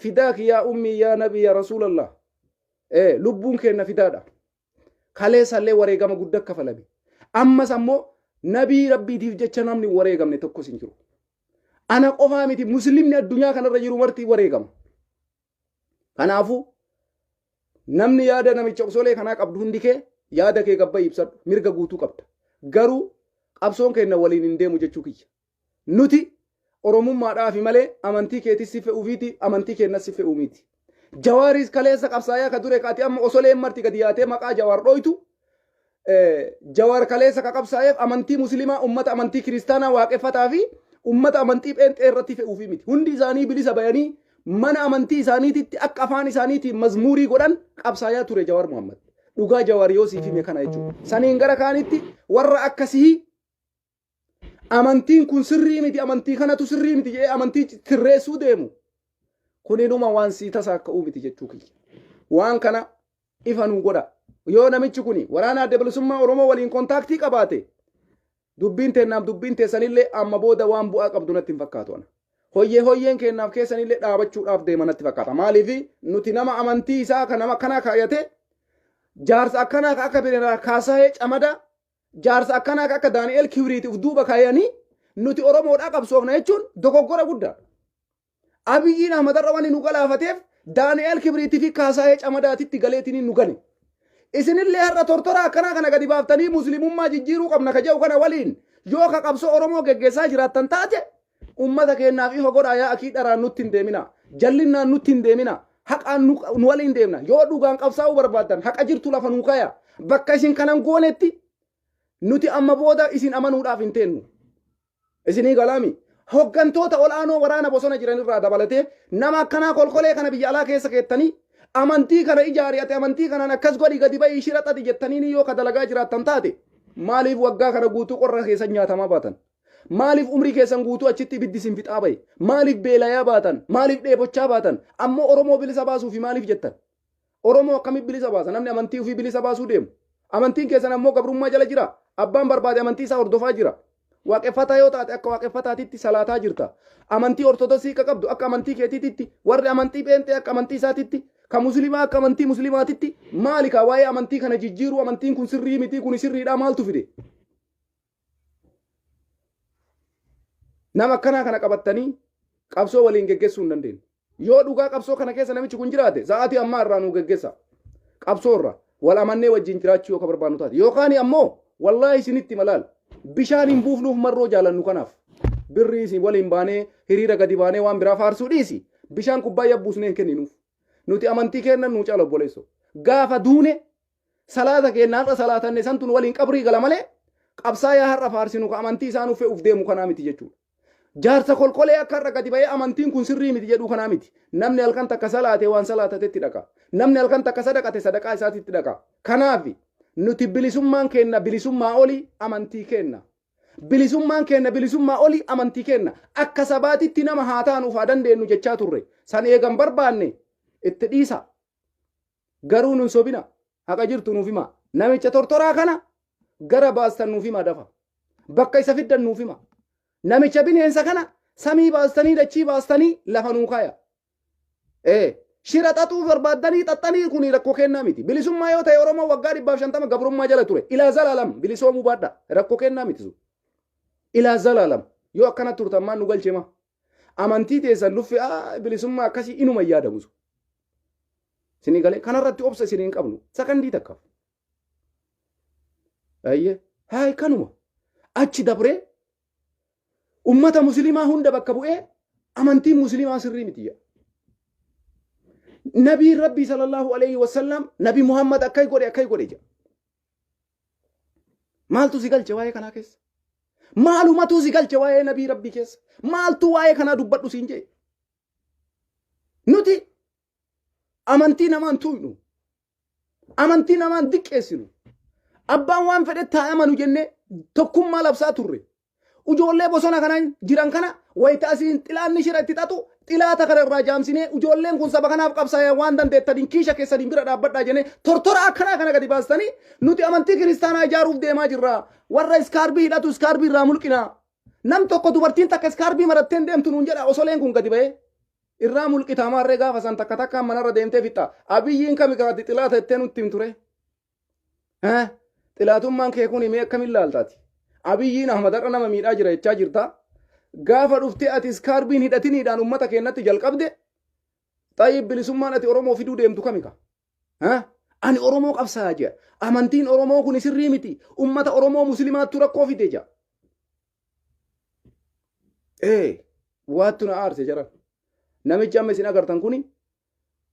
Fidaaki yaa ummii yaa nabii yaa rasuulallah. Ee lubbuun keenna fidaadha. Kaleessallee wareegama guddaa kafalame. Ammas ammoo nabii rabbiitiif jecha namni wareegamne tokkos hin jiru. Ana qofaa miti muslimni addunyaa kanarra jiru marti wareegama. Kanaafuu namni yaada namicha osolee kanaa qabdu hundi kee yaada kee gabba ibsadhu mirga guutuu qabda. Garuu qabsoon keenya waliin hin deemu jechuu kiyya. Nuti Oromummaadhaafi malee amantii keetis si fe'uufiiti amantii keenyas si fe'uu miti. Jawaaris kaleessa qabsaayaa ka ture kaati amma osoleen marti gadi yaatee maqaa Jawaar dhoytu Jawaar kaleessa ka qabsaa'eef amantii musliimaa ummata amantii kiristaanaa waaqeffataa fi ummata amantii pheenxee irratti fe'uufi miti. Hundi isaanii bilisa bayanii mana amantii isaaniititti akka afaan isaaniitiin mazmuurii godhan qabsaayaa ture Jawaar Muhammad. Dhugaa Jawaar yoo siif hime kana jechuudha. Saniin gara kaanitti warra akkasii amantiin kun sirrii miti amantii kanatu sirrii miti jedhee amantii sirreessuu deemu. Kuninuma waan sii tasaa akka miti jechuu kiyya. Waan kana ifa nuu godha. Yoo namichi kuni waraana adda bilisummaa Oromoo waliin kontaaktii qabaate dubbiin teennaaf dubbiin teessanillee amma booda waan bu'aa qabdu natti hin fakkaatu ana. Hoyyee hoyyeen keennaaf keessanillee dhaabachuudhaaf deema natti fakkaata. Maaliif nuti nama amantii isaa kan nama akkanaa kaayate jaarsa akkanaa akka Jeneraal Kaasaayee Camadaa jaarsa akkanaa akka Daani'eel Kibriiti uf duuba kaayanii nuti Oromoodhaa qabsoofna jechuun dogoggora guddaa. Abiyyiin Ahmad har'a wanni nu galaafateef Daani'eel Kibriitii fi Kaasaayee Camadaatitti galeetiin nu gane. Isinillee har'a tortora akkanaa kana gadi baaftanii muslimummaa jijjiiruu qabna ka jedhu kana waliin yoo ka qabsoo Oromoo geggeessaa jiraattan taate ummata keenyaaf ifa godhaa yaa akii dharaan nutti hin deemina. Jallinnaan nutti hin deemina. Haqaan nu waliin deemna. Yoo dhugaan qabsaa'uu barbaaddan haqa jirtu lafa nuu kaaya. Bakka isin kanan goonetti nuti amma booda isin amanuudhaaf hin teennu. Isinii galaami. Hoggantoota ol'aanoo waraana bosona jiran irraa dabalatee nama akkanaa kolkolee kana biyya alaa keessa keettanii amantii kana ijaari ati amantii kanaan akkas godhi gadi ba'ii shira xaxi jettanii yoo ka dalagaa jiraattan taate maaliif waggaa kana guutuu qorra keessan nyaatamaa baatan? Maaliif umrii keessan guutuu achitti ibiddi isin fixaa bahe? Maaliif beelayaa baatan? Maaliif dheebochaa baatan? Ammoo Oromoo bilisa baasuufi maaliif jettan? Oromoo akkamitti bilisa baasa? Namni amantii ofii bilisa baasuu deemu. Amantiin keessan ammoo gabrummaa jala jira. Abbaan barbaade amantii isaa hordofaa jira. Waaqeffataa yoo taate akka waaqeffataatitti salaataa jirta. Amantii Ortodoksii akka qabdu akka amantii keetiititti, warri amantii pheenxee akka amantii isaatitti, ka musliimaa akka amantii musliimaatitti maali kaa waa'ee amantii kana jijjiiruu amantiin kun sirrii miti kun sirriidhaa maaltu fide? Nama akkanaa kana qabattanii qabsoo waliin geggeessuu hin dandeenyu. Yoo dhugaa qabsoo kana keessa namichi kun jiraate sa'aatii ammaa irraa nu geggeessa. Qabsoo irra wal amannee wajjin jiraachuu yoo ka barbaannu taate. Yookaan ammoo wallaahi isinitti malaal bishaan hin buufnuuf marroo jaalannu kanaaf. Birrii isin waliin baanee hiriira gadi baanee waan biraa faarsuu dhiisi. Bishaan kubbaayyaa buusnee hin kenninuuf. Nuti amantii kennan nuu caala obboleessoo. Gaafa duune salaata keenna har'a salaatanne santu nu waliin qabrii gala malee qabsaayaa har'a faarsinu ka amantii isaa nu fe'uuf deemu kanaa miti jechuudha. Jaarsa kolkolee akka har'a gadi ba'ee amantiin kun sirrii miti jedhuu kanaa miti. Namni halkan takka salaate waan salaatatetti dhaqa. Namni halkan takka sadaqate sadaqaa isaatitti dhaqa. Kanaaf nuti bilisummaan keenna bilisummaa olii amantii keenna. Bilisummaan keenna bilisummaa olii amantii keenna. Akka sabaatitti nama haa taanuuf haa dandeenyu jechaa turre. San eegan barbaanne itti dhiisa. Garuu nun sobina. Haqa jirtu nuuf hima. Namicha tortoraa kana gara baastan nuuf hima dafa. Bakka isa fiddan nuuf hima. Namicha bineensa kana samii baastanii dachii baastanii lafa nuu kaaya. Ee shira xaxuu barbaaddanii xaxxanii kun rakkoo kennaa miti. Bilisummaa yoo ta'e Oromoo waggaa 150 gabrummaa jala ture. Ilaa zalaalam bilisoomuu baadha. Rakkoo kennaa miti sun. Ilaa zalaalam yoo akkana turtan maan nu galchee maa. Amantii teessan luffi bilisummaa akkasii inuma hin yaadamu sun. Isinii galee kanarratti obsa isin hin qabnu sakandii takkaaf. Ayyee haay kanuma achi dabree ummata musliimaa hunda bakka bu'ee amantiin musliimaa sirrii miti jedha. Nabiin Rabbii sallallahu alaihi wasallam Nabi Muhammad akkai godhe akkai godhe jedha. Maaltu si galche waa'ee kanaa keessa? Maalumatu si galche waa'ee nabii Rabbii keessa? Maaltu waa'ee kanaa dubbadhu siin jedhe? Nuti Amantii namaan tuuynu. Amantii namaan diqqeessinu. Abbaan waan fedhe haa amanu jennee tokkummaa labsaa turre. Ijoollee bosona kana jiran kana wayita asiin xilaanni shira itti xaxu xilaata kana irraa jaamsinee, ijoolleen kun saba kanaaf qabsaa'ee, waan dandeettaniin kiisha keessaniin bira dhaabbadhaa jennee, tortora akkanaa kana gadi baastanii, nuti amantii kiristaanaa ijaaruuf deemaa jirra. Warra iskaarbii hidhatu iskaarbii irraa mulqina. Nam tokko dubartiin takka iskaarbii maratteen deemtu nuun jedha. Osoleen kun gadi ba'ee. Irraa mulqitaa maarree gaafa san takka takkaan manarra deemtee fixxa. Abiyyiin kami kaati xilaata jettee nutti himture? Xilaatummaan kee kun himee akkamiin laaltaati? Abiyyiin Ahmad har'a nama miidhaa jira jechaa jirta. Gaafa dhuftee ati iskaarbiin hidhatiniidhaan uummata keenyatti jalqabde, xayyib, bilisummaan ati Oromoo fiduu deemtu kamika? Ani Oromoo qabsaa jira. Amantiin Oromoo kun sirrii miti. Uummata Oromoo Musliimaattu rakkoo fide jira. Ee, waattu na aarse jara. Namichi amma isin agartan kuni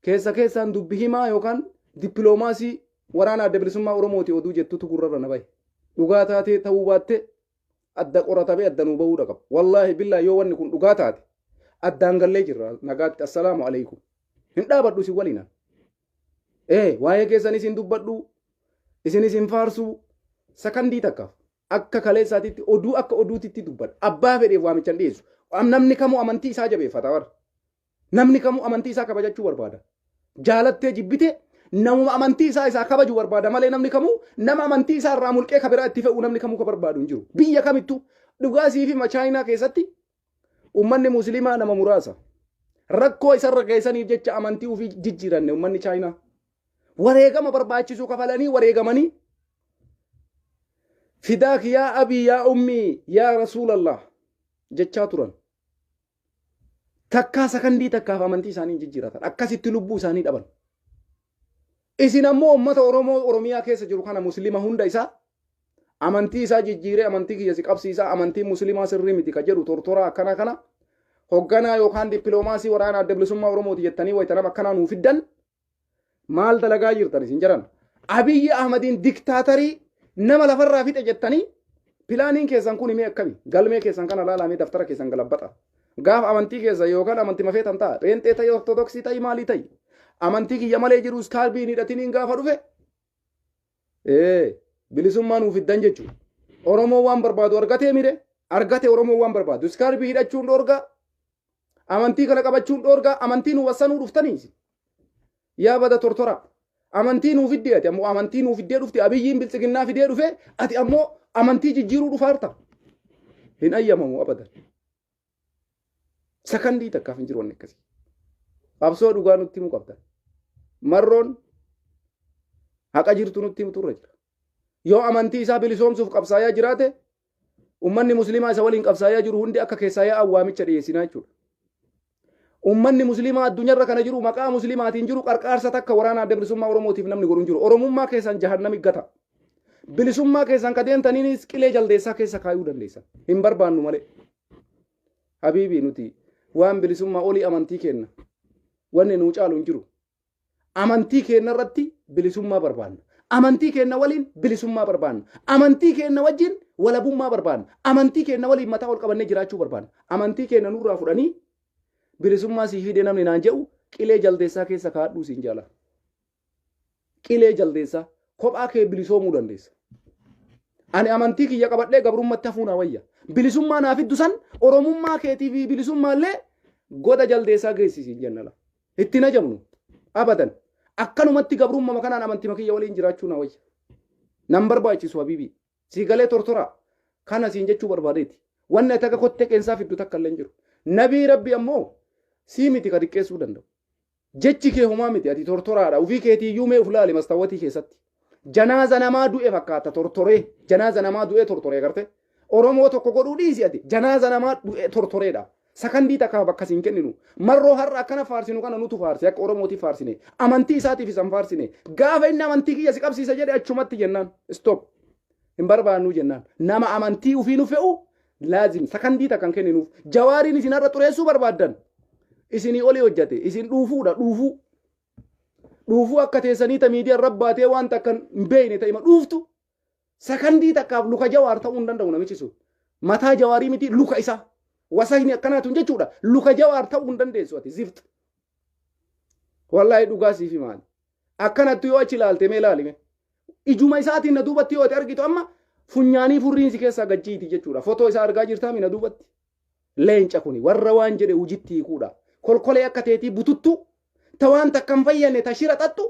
keessa keessaan dubbi himaa yookaan dippiloomaasii waraana Adda Bilisummaa Oromooti oduu jettutu gurrarra na bahe. Dhugaa taatee ta'uu baatte adda qoratamee adda nuu bahuu qaba. Wallaahi billaa, yoo wanni kun dhugaa taate addaan gallee jirra nagaatti, assalaamu alaikum. Hin dhaabadhu isin waliinan. Ee, waa'ee keessan isin dubbadhu, isin isin faarsuu sakandii takkaaf akka kaleessaatitti oduu akka oduutitti dubbadha. Abbaa fedheef waamichan dhiyeessu. Namni kamuu amantii isaa jabeeffata warra. Namni kamuu amantii isaa kabajachuu barbaada. Jaalattee jibbite namuma amantii isaa isaa kabaju barbaada malee namni kamuu nama amantii isaa irraa mulqee kabiraa itti fe'u namni kamuu ka barbaadu hin jiru. Biyya kamittuu dhugaa sii fi Chaayinaa keessatti uummanni Musliimaa nama muraasa. Rakkoo isarra geessaniif jecha amantii ofii jijjiiranne uummanni Chaayinaa. Wareegama barbaachisu kafalanii wareegamanii fidaak yaa abii yaa ummii yaa rasuulallah jechaa turan. Takkaa sakandii takkaaf amantii isaanii hin jijjiiratan. Akkasitti lubbuu isaanii dhaban. Isin ammoo uummata Oromoo Oromiyaa keessa jiru kana Musliima hunda isaa amantii isaa jijjiiree amantii kiyya si qabsiisaa, amantiin Musliimaa sirrii miti ka jedhu tortoraa akkana kana hogganaa yookaan dippiloomaasii waraana Adda Bilisummaa Oromooti jettanii wayita nama akkanaa nuu fiddan maal dalagaa jirtan isin jedhan? Abiyyi Ahmadiin diktaatarii nama lafarraa fixe jettanii pilaaniin keessan kun himee akkami? Galmee keessan kana laalamee daftara keessan galabbata. Gaafa amantii keessa yookaan amantii mafeetan ta'a, pheenxee ta'e, ortodoksii ta'e, maalii ta'e, amantii kiyya malee jiru iskaarbii hin hidhatiniin gaafa dhufe ee bilisummaa nuuf fiddan jechuudha. Oromoo waan barbaadu argatee mire argate. Oromoo waan barbaadu iskaarbii hidhachuun dhoorgaa, amantii kana qabachuun dhoorgaa, amantii nu wassanuu dhuftanii yaa bada tortora. Amantii nuu fiddee, ati ammoo amantii nuu fiddee dhufte. Abiyyiin biltsiginnaa fidee dhufe, ati ammoo amantii jijjiiruu dhufaarta. Hin ayyamamu abadan. Sakandii takkaaf hin jiru wanni akkasii. Qabsoo dhugaa nutti himuu qabdan. Marroon haqa jirtu nutti himutu irra jira. Yoo amantii isaa bilisoomsuuf qabsaayaa jiraate, ummanni Musliimaa isa waliin qabsaayaa jiru hundi akka keessaa yaa'an waamicha dhiyeessinaa jechuudha. Ummanni Musliimaa addunyaarra kana jiru, maqaa Musliimaatiin jiru, qarqaarsa takka waraana Adda Bilisummaa Oromootiif namni godhu hin jiru. Oromummaa keessan jahannami gata. Bilisummaa keessan ka deemtaniinis qilee jaldeessaa keessa kaayuu dandeessan. Hin barbaannu malee. Habiibii, nuti waan bilisummaa olii amantii kenna. Wanni nuu caalu hin jiru. Amantii keenya irratti bilisummaa barbaanna. Amantii keenya waliin bilisummaa barbaanna. Amantii keenya wajjin walabummaa barbaanna. Amantii keenya waliin mataa ol qabannee jiraachuu barbaanna. Amantii keenya nurraa fudhanii bilisummaa sii fide namni naan jedhu qilee jaldeessaa keessa kaadhuu siin jaala. Qilee jaldeessaa kophaa kee bilisoomuu dandeessa. Ani amantii kiyya qabadhee gabrummatti hafuu naa wayya. Bilisummaa naa fiddu san Oromummaa keetii fi bilisummaa illee goda jaldeessaa geessisiin jennala. Itti hin ajabnu. Abadan. Akkanumatti gabrummaa kanaan amantii kiyya waliin jiraachuu naa wayya. Nan barbaachisu habiibii. Sii galee tortoraa. Kana siin jechuu barbaadeeti. Wanni ati akka kottee qeensaa fiddu takka illee hin jiru. Nabii Rabbi ammoo sii miti ka diqqeessuu danda'u. Jechi kee homaa miti, ati tortoraadha. Ofii keetii iyyuu mee uf laali mastawwatii keessatti. Janaaza namaa du'e fakkaata tortoree. Janaaza namaa du'e tortoree garte. Oromoo tokko godhuu dhiisi, ati janaaza namaa du'e tortoreedha. Sakandii takkaaf bakka siin kenninu. Marroo har'a akkana faarsinu kana nutu faarse, akka Oromootiif faarsine. Amantii isaatiif isan faarsine. Gaafa inni amantii kiyya si qabsiisa jedhe achumatti jennaan. Stop. Hin barbaannu jennaan. Nama amantii ofii nu fe'u laazim sakandii takka hin kenninuuf. Jawaariin isin har'a xureessuu barbaaddan. Isinii olii hojjate. Isin dhuufuudha, dhuufuu. Dhuufuu akka teessanii ta miidiyaa irra baatee waan takka hin beekne ta'ima dhuuftu. Sakandii takkaaf luka Jawaar ta'uu hin danda'u namichi sun. Mataa Jawaarii miti, luka isaa. Wasayni akkanaatu jechuudha. Luka Jawaar ta'uu hin dandeessu ati zift. Wallaahi dhugaa siif himaani. Akkanatti yoo achi ilaalte, mee ilaalime. Ijuma isaatiin na duubatti yoo ati argitu, amma funyaanii furriin si keessaa gajjiiti jechuudha. Fotoo isaa argaa jirtaa na duubatti. Leenca kuni warra waan jedhe hojitti hiikuudha. Kolkolee akka teetii bututtu, ta waan takka hin fayyadne, ta shira xaxxu,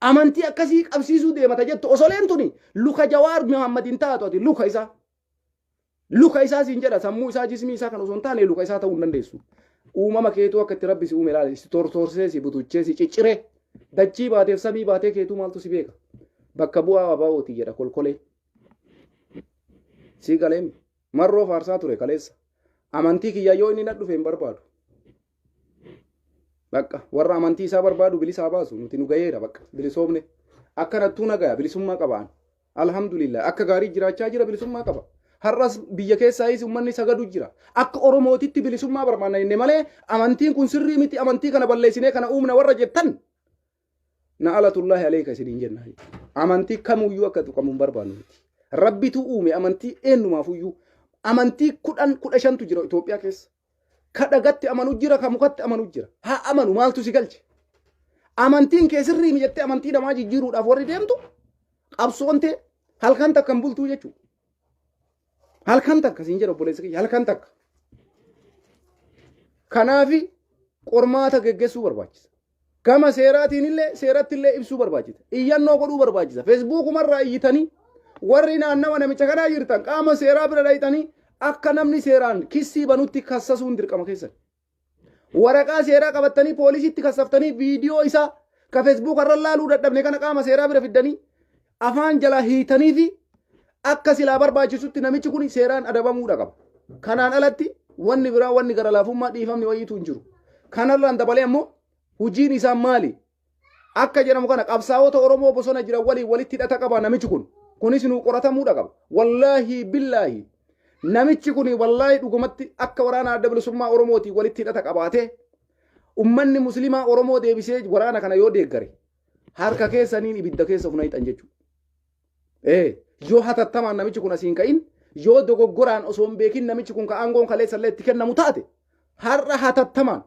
amantii akkasii qabsiisuu deemata jettu osoleen tuni luka Jawaar Muhammad hin taatu. Ati luka isaa. Luka isaa siin jedha. Sammuu isaa, jismii isaa kan osoo hin taane, luka isaa ta'uu hin dandeessu. Uumama keetuu akka itti Rabbi si uume ilaali. Si tortorsee, si butuchee, si cicciree, dachii baateef samii baatee keetuu maaltu si beeka. Bakka bu'aa abaa'ooti jedha kolkolee. Si galeemi. Marroo faarsaa ture kaleessa. Amantii kiyya yoo inni na dhufe hin barbaadu. Bakka warra amantii isaa barbaadu bilisaa baasu, nuti nu gaheera, bakka bilisoomne. Akkanattuu nagaya, bilisummaa qabaan. Alhamdulillah, akka gaarii jiraachaa jira, bilisummaa qaba. Har'as biyya keessaayis uummanni sagadu jira. Akka Oromootitti bilisummaa barbaanna inni malee, amantiin kun sirrii miti, amantii kana balleessinee kana uumna warra jettan, na alatullaahi aleeka isiniin jenna. Amantii kamuyyuu akka tuqamu hin barbaannu miti. Rabbitu uume amantii eenyumaafuyyuu. Amantii 10 15tu jira Itoophiyaa keessa. Ka dhagatti amanu jira, ka mukatti amanu jira. Haa amanu, maaltu si galche? Amantiin kee sirrii mi jettee amantii namaa jijjiiruudhaaf warri deemtu, qabsoon ta'e halkan takka hin bultuu jechuudha. Halkan takka siin jedha, obboleessa kiyya, halkan takka. Kanaafi qormaata geggeessuu barbaachisa. Gama seeraatiin illee, seeratti illee ibsuu barbaachisa. Iyyannoo godhuu barbaachisa. Feesbuukumarraa iyyitanii, warri naannawa namicha kanaa jirtan qaama seeraa bira dhayxanii akka namni seeraan kissii banutti kassasuun dirqama keessan. Waraqaa seeraa qabattanii poolisiitti kassaftanii, viidiyoo isaa ka feesbuuk irra laaluu dadhabne kana qaama seeraa bira fiddanii, afaan jalaa hiitanii fi akka silaa barbaachisutti namichi kun seeraan adabamuudha qaba. Kanaan alatti wanni biraa, wanni gara laafummaa, dhiifamni wayiitu hin jiru. Kanarraan dabalee ammoo hojiin isaa maali? Akka jedhamu kana qabsaa'ota Oromoo bosona jiran waliin walitti hidhata qaba namichi kun. Kunis nuu qoratamuudha qaba. Wallaahi billaahi, namichi kun wallaahi dhugumatti akka waraana Adda Bilisummaa Oromootiin walitti hidhata qabaatee, ummanni musliimaa Oromoo deebisee waraana kana yoo deeggare, harka keessaniin ibidda keessa of naqxan jechuudha. Ee, yoo hatattamaan namichi kun asiin ka'in, yoo dogoggoraan osoo hin beekin namichi kun ka aangoon kaleessa illee itti kennamu taate, har'a hatattamaan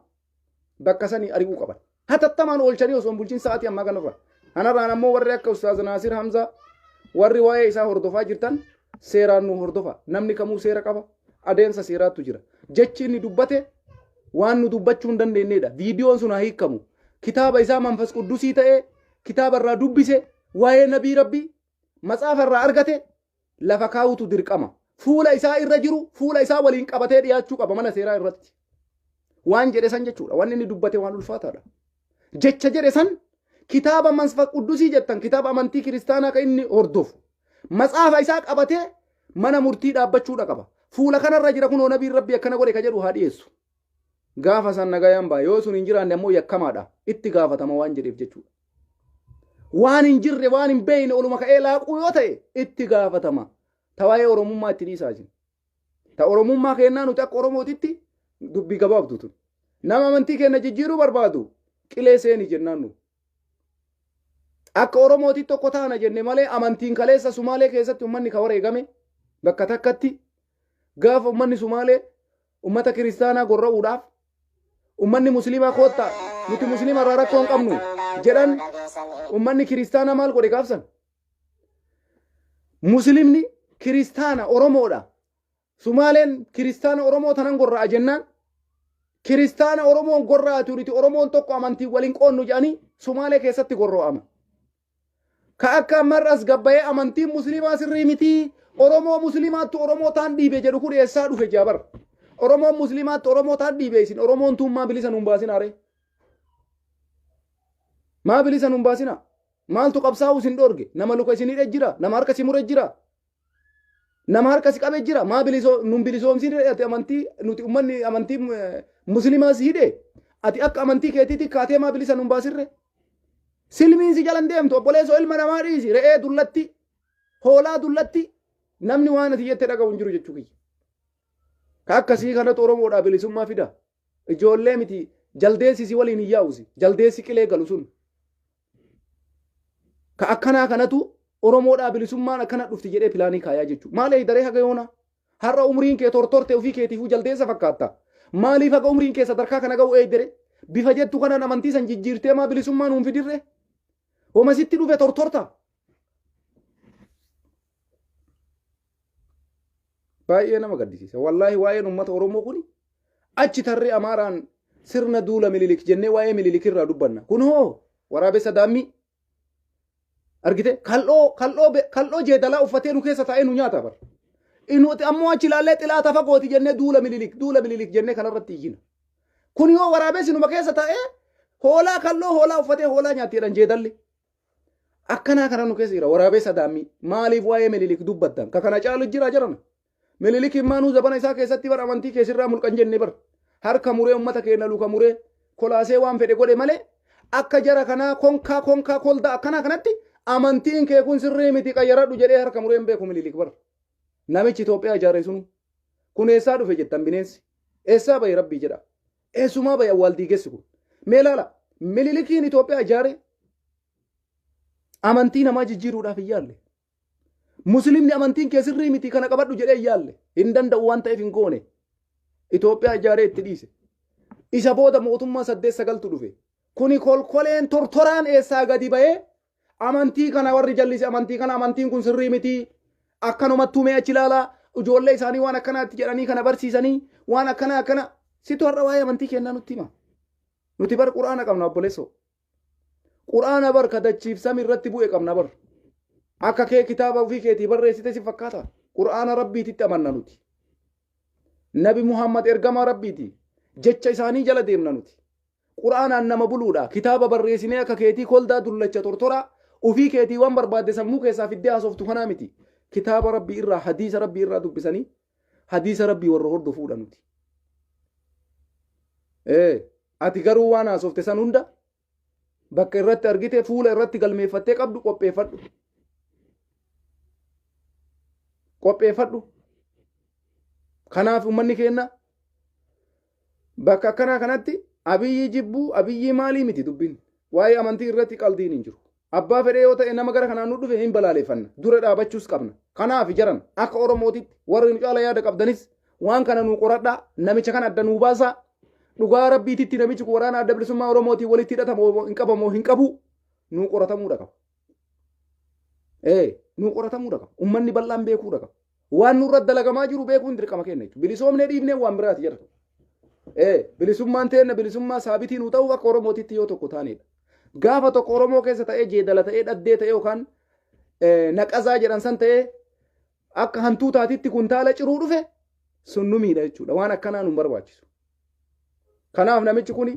bakka sanii ari'uu qaban. Hatattamaan oolchanii osoo hin bulchin sa'aatii ammaa kanarra. Kanarraan ammoo warri akka Ustaaz Naasir Hamzaa, warri waa'ee isaa hordofaa jirtan, seeraan nu hordofa. Namni kamuu seera qaba. Adeemsa seeraattu jira. Jechi inni dubbate waan nu dubbachuu hin dandeenyedha. Viidiyoon sun haa hiikamu. Kitaaba isaa Manfas Quddusii ta'ee kitaaba irraa dubbise, waa'ee nabii Rabbii matsaafa irraa argate lafa kaa'utu dirqama. Fuula isaa irra jiru fuula isaa waliin qabatee dhiyaachuu qaba mana seeraa irratti. Waan jedhe san jechuudha. Wanni inni dubbate waan ulfaataadha. Jecha jedhe san, kitaaba Manfas Quddusii jettan, kitaaba amantii kiristaanaa kan inni hordofu, matsaafa isaa qabatee mana murtii dhaabbachuudha qaba. Fuula kanarra jira, kunoo nabiin Rabbii akkana godhe ka jedhu haa dhiyeessu. Gaafa san nagayaan ba'a. Yoo sun hin jiraanne ammoo yakkamaadha. Itti gaafatama waan jedheef jechuudha. Waan hin jirre, waan hin beekne oluma ka'ee laaquu yoo ta'e, itti gaafatama. Ta waa'ee Oromummaa itti dhiisaa jiru. Ta Oromummaa kennaa nuti akka Oromootitti dubbii gabaabdu tun. Nama amantii keenya jijjiiruu barbaadu qilee seeni jennaan nu. Akka Oromootitti tokko taana jenne malee, amantiin kaleessa Sumaalee keessatti uummanni ka wareegame bakka takkatti, gaafa uummanni Sumaalee ummata kiristaanaa gorra'uudhaaf, ummanni musliimaa koottaa, nuti musliima irraa rakkoo hin qabnu jedhan, ummanni kiristaanaa maal godhe gaafsan? Muslimni kiristaana Oromoodha. Sumaaleen kiristaana Oromoo tanan gorra'a jennaan, kiristaana Oromoon gorra'atu, nuti Oromoon tokko, amantii waliin qoonnu jedhanii Sumaalee keessatti gorra'ama. Ka akka ammarras gabbayee amantiin musliimaa sirrii mitii, Oromoo musliimaattu Oromoo taan dhiibe jedhu kun eessaa dhufe jaabar? Oromoon musliimaattu Oromoo taan dhiibe, isin Oromoon tuummaa bilisa nuun baasinaa ree? Maa bilisa nuun baasinaa? Maaltu qabsaa'uu isin dhoorge? Nama luka isin hidhe jira? Nama harka si mure jira? Nama harka si qabe jira? Maa bilisoo nun bilisoomsin ati? Amantii nuti ummanni amantii musliimaa si hidhe, ati akka amantii keetiitti kaatee maa bilisa nun baasirre? Silmiin si jalan deemtu, obboleessoo ilma namaa dhiisi, re'ee dullatti, hoolaa dullatti, namni waan ati jette dhaga'u hin jiru jechuu kiyya. Ka akkasii kanatu Oromoodhaa bilisummaa fida. Ijoollee miti, jaldeessi si waliin hin yaa'usi. Jaldeessi qilee galu sun. Ka akkanaa kanatu Oromoodhaa bilisummaan akkana dhufti jedhee pilaanii kaayaa jechuudha. Maal eeydaree haga yoona? Har'a umriin kee tortorte, ofii keetiifuu jaldeessa fakkaatta. Maaliif haga umriin kee sadarkaa kana ga'u eeydere? Bifa jettu kanaan amantii san jijjiirtee maa bilisummaa nuun fidirre? Homa sitti dhufe tortorta. Baay'ee nama gaddisiisa. Wallaahi waa'een uummata Oromoo kuni achi tarree Amaaraan sirna duula Mililik jennee waa'ee Mililik irraa dubbanna. Kun hoo waraabessa daammii argite kal'oo kal'oo kal'oo jeedalaa uffatee nu keessa taa'ee nu nyaata bar. Inuti ammoo achi ilaallee xilaata fagooti jennee duula Mililik duula Mililik jennee kanarratti iyyina. Kun yoo waraabessi numa keessa taa'ee hoolaa kal'oo hoolaa uffatee hoolaa nyaatti jedhan jeedalli. Akkanaa kana nu keessa jira waraabessa daammii. Maaliif waa'ee Mililik dubbattan? Ka kana caalu jira jarana. Mililik immaanuu zabana isaa keessatti bar amantii keessirraa mulqan jenne bar. Harka muree uummata keenya luka muree kolaasee waan fedhe godhe malee akka jara kanaa konkaa konkaa koldaa akkanaa kanatti amantiin kee kun sirrii miti qayyaradhu jedhee harka muree hin beeku Mililik bar. Namichi Itoophiyaa ijaare sunu kun eessaa dhufe jettan bineensi. Eessaa bahe rabbii jedha. Eessumaa bahe awwaal diigessi kun. Mee ilaala Mililikiin Itoophiyaa ijaare amantii namaa jijjiiruudhaaf hin yaalle. Muslimni amantiin kee sirrii miti kana qabadhu jedhee hin yaalle. Hin danda'u waan ta'eef hin goone. Itoophiyaa ijaaree itti dhiise. Isa booda mootummaa saddeet sagaltu dhufe. Kuni kolkoleen tortoraan eessaa gadi ba'ee amantii kana warri jallise amantii kana amantiin kun sirrii miti. Akkanumattuu mee achi ilaalaa ijoollee isaanii waan akkanaatti jedhanii kana barsiisanii waan akkana akkana. Situ har'a waa'ee amantii kennaa nutti hima. Nuti bar quraana qabna obboleessoo. Qur'aana bar ka dachiif sami irratti bu'e qabna bar. Akka kee kitaaba ofii keetii barreessite si fakkaata. Qur'aana Rabbiititti amanna nuti. Nabi Muhammad ergamaa Rabbiiti. Jecha isaanii jala deemna nuti. Qur'aanaan nama buluudha. Kitaaba barreessinee akka keetii koldaa dullacha tortoraa ofii keetii waan barbaadde sammuu keessaa fiddee haasoftu kanaa miti. Kitaaba Rabbii irraa hadiisa Rabbii irraa dubbisanii hadiisa Rabbii warra hordofuudha nuti. Ee. Ati garuu waan haasofte san hunda bakka irratti argite fuula irratti galmeeffattee qabdu qopheeffadhu. Qopheeffadhu. Kanaaf uummanni keenya bakka akkanaa kanatti Abiyyi jibbuu Abiyyi maalii miti dubbiin. Waa'ee amantii irratti qaldiin hin jiru. Abbaa fedhee yoo ta'e nama gara kanaan nu dhufe hin balaaleeffanna. Dura dhaabachuus qabna. Kanaaf jaran akka Oromootitti warri nu caala yaada qabdanis waan kana nuu qoradhaa namicha kana adda nuu baasaa. Dhugaa Rabbiititti namichi kun waraana adda bilisummaa Oromootiin walitti hidhatamoo hin qabamoo hin qabu nuu qoratamuudha qaba. Ee nuu qoratamuudha qaba. Uummanni bal'aan beekuudha qaba. Waan nurra dalagamaa jiru beekuun dirqama keenya jechuudha. Bilisoomnee dhiibnee waan biraati jedha. Ee bilisummaan teenna bilisummaa saabitii nuu ta'uu akka Oromootitti yoo tokko taanedha. Gaafa tokko Oromoo keessa ta'ee jeedala ta'ee dhaddee ta'ee yookaan naqazaa jedhan san ta'ee akka hantuutaatitti kuntaala ciruu dhufe sun nu miidha jechuudha. Waan akkanaa nu barbaachisu. Kanaaf namichi kun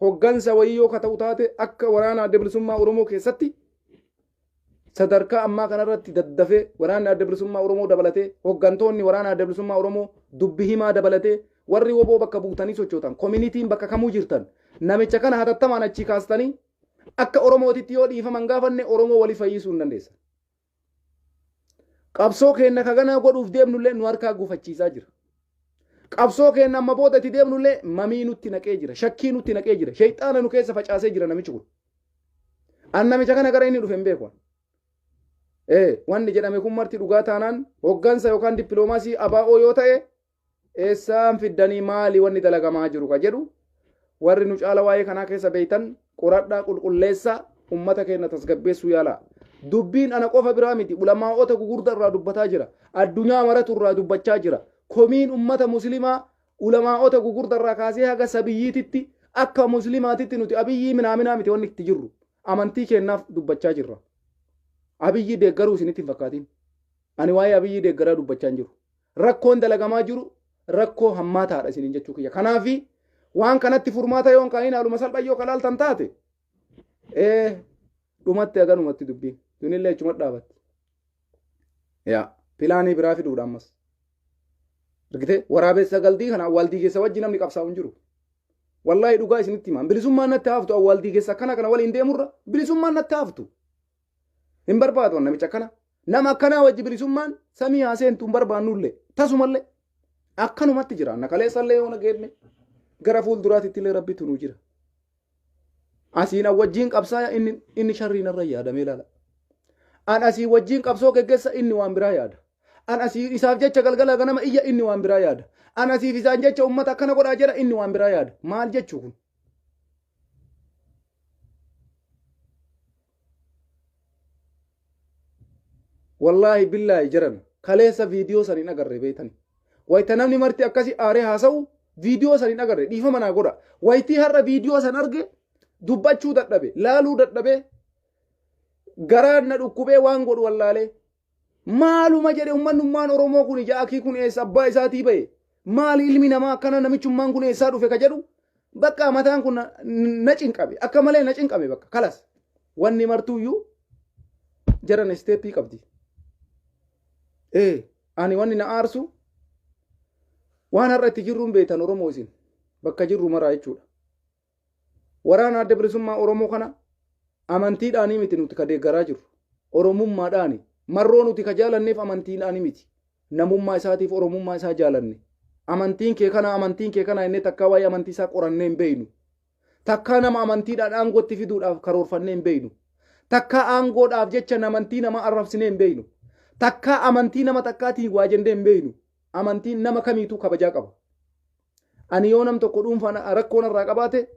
hoggansa wayii yoo ka ta'u taate akka waraana adda bilisummaa Oromoo keessatti sadarkaa ammaa kanarratti daddafee waraanni adda bilisummaa Oromoo dabalatee hoggantoonni waraana adda bilisummaa Oromoo dubbi himaa dabalatee warri woboo bakka buutanii sochootan kominitiin bakka kamuu jirtan namicha kana hatattamaan achii kaastanii akka Oromootitti yoo dhiifaman gaafanne Oromoo walii fayyisuu hin dandeessan. Qabsoo keenna ka ganaa godhuuf deemnullee nu harkaa gufachiisaa jira. Qabsoo keenna amma booda itti deemnullee mamii nutti naqee jira, shakkii nutti naqee jira, shayxaana nu keessa facaasee jira namichi kun. An namicha kana gara inni dhufe hin beeku. Ee, wanni jedhame kun marti dhugaa taanaan hoggansa yookaan dippiloomaasii ABO yoo ta'e eessaan fiddanii maali wanni dalagamaa jiru ka jedhu warri nu caala waa'ee kanaa keessa beeytan qoradhaa qulqulleessaa ummata keenya tasgabbeessuu yaalaa. Dubbiin ana qofa biraa miti ulamaa'ota gugurda irraa dubbataa jira. Addunyaa maratu irraa dubbachaa jira. Komiin ummata muslimaa ulamaa'ota gugurda irraa kaasee haga sabiyyiititti akka muslimaatitti nuti Abiyyii minaaminaa miti wanni itti jirru. Amantii keenyaaf dubbachaa jirra. Abiyyii deeggaruu isinitti hin fakkaatin. Ani waa'ee Abiyyii deeggaraa dubbachaa hin jiru. Rakkoon dalagamaa jiru rakkoo hammaataadha isiniin jechuu kiyya. Kanaafi waan kanatti furmaata yoo hin kaa'iin haaluma salphaa yoo kalaaltan taate ee dhumatti haganumatti dubbiin tunillee achuma dhaabatti. Yaa pilaanii biraa fiduudha ammas. Argitee waraabessa galdii kana awwaal diigessa wajji namni qabsaa'u hin jiru. Wallaahi dhugaa isinitti himaa. Bilisummaan natti haftu awwaal diigessa akkana kana waliin deemurra bilisummaan natti haftu. Hin barbaadu namicha akkana. Nama akkanaa wajji bilisummaan samii haa seentu hin barbaannullee tasumallee akkanumatti jira. Na kaleessallee yoo na geenne gara fuulduraatitti illee rabbitu nu jira. Asiin an wajjiin qabsaaya inni inni sharrii narra yaadamee ilaala. An asii wajjiin qabsoo geggeessa inni waan biraa yaada. An asii isaaf jecha galgala ganama iyya inni waan biraa yaada. An asiif isaan jecha ummata akkana godhaa jedha inni waan biraa yaada. Maal jechuu kun? Wallaahi billaahi jiran kaleessa viidiyoo san hin agarre beeytani. Wayita namni marti akkasi aaree haasa'u viidiyoo san hin agarre, dhiifama naa godha. Wayitii har'a viidiyoo san arge dubbachuu dadhabe, laaluu dadhabe, garaan na dhukkubee waan godhu wallaalee. Maaluma jedhe ummannummaan Oromoo kun ija akii kun eessa abbaa isaatii ba'e? Maali ilmi namaa akkana, namichummaan kun eessaa dhufe ka jedhu, bakka mataan kun na cinqabe, akka malee na cinqame. Bakka kalas wanni martuuyyuu jaran step qabdi. Ee, ani wanni na aarsu waan har'a itti jirruun beektan Oromoo isin bakka jirru maraa jechuudha. Waraana Adda Bilisummaa Oromoo kana amantiidhaanii miti nuti ka deeggaraa jirru. Oromummaadhaani. Marroo nuti ka jaalanneef amantiidhaanii miti. Namummaa isaatiif Oromummaa isaa jaalanne. Amantiin kee kana, amantiin kee kana inni takkaa waa'ee amantii isaa qorannee hin beeynu. Takkaa nama amantiidhaan aangootti fiduudhaaf karoorfannee hin beeynu. Takkaa aangoodhaaf jecha amantii nama arrabsinee hin beeynu. Takkaa amantii nama takkaatiin waa jennee hin beeynu. Amantiin nama kamiituu kabajaa qaba. Ani yoo nam tokko dhuunfaan rakkoon irraa qabaate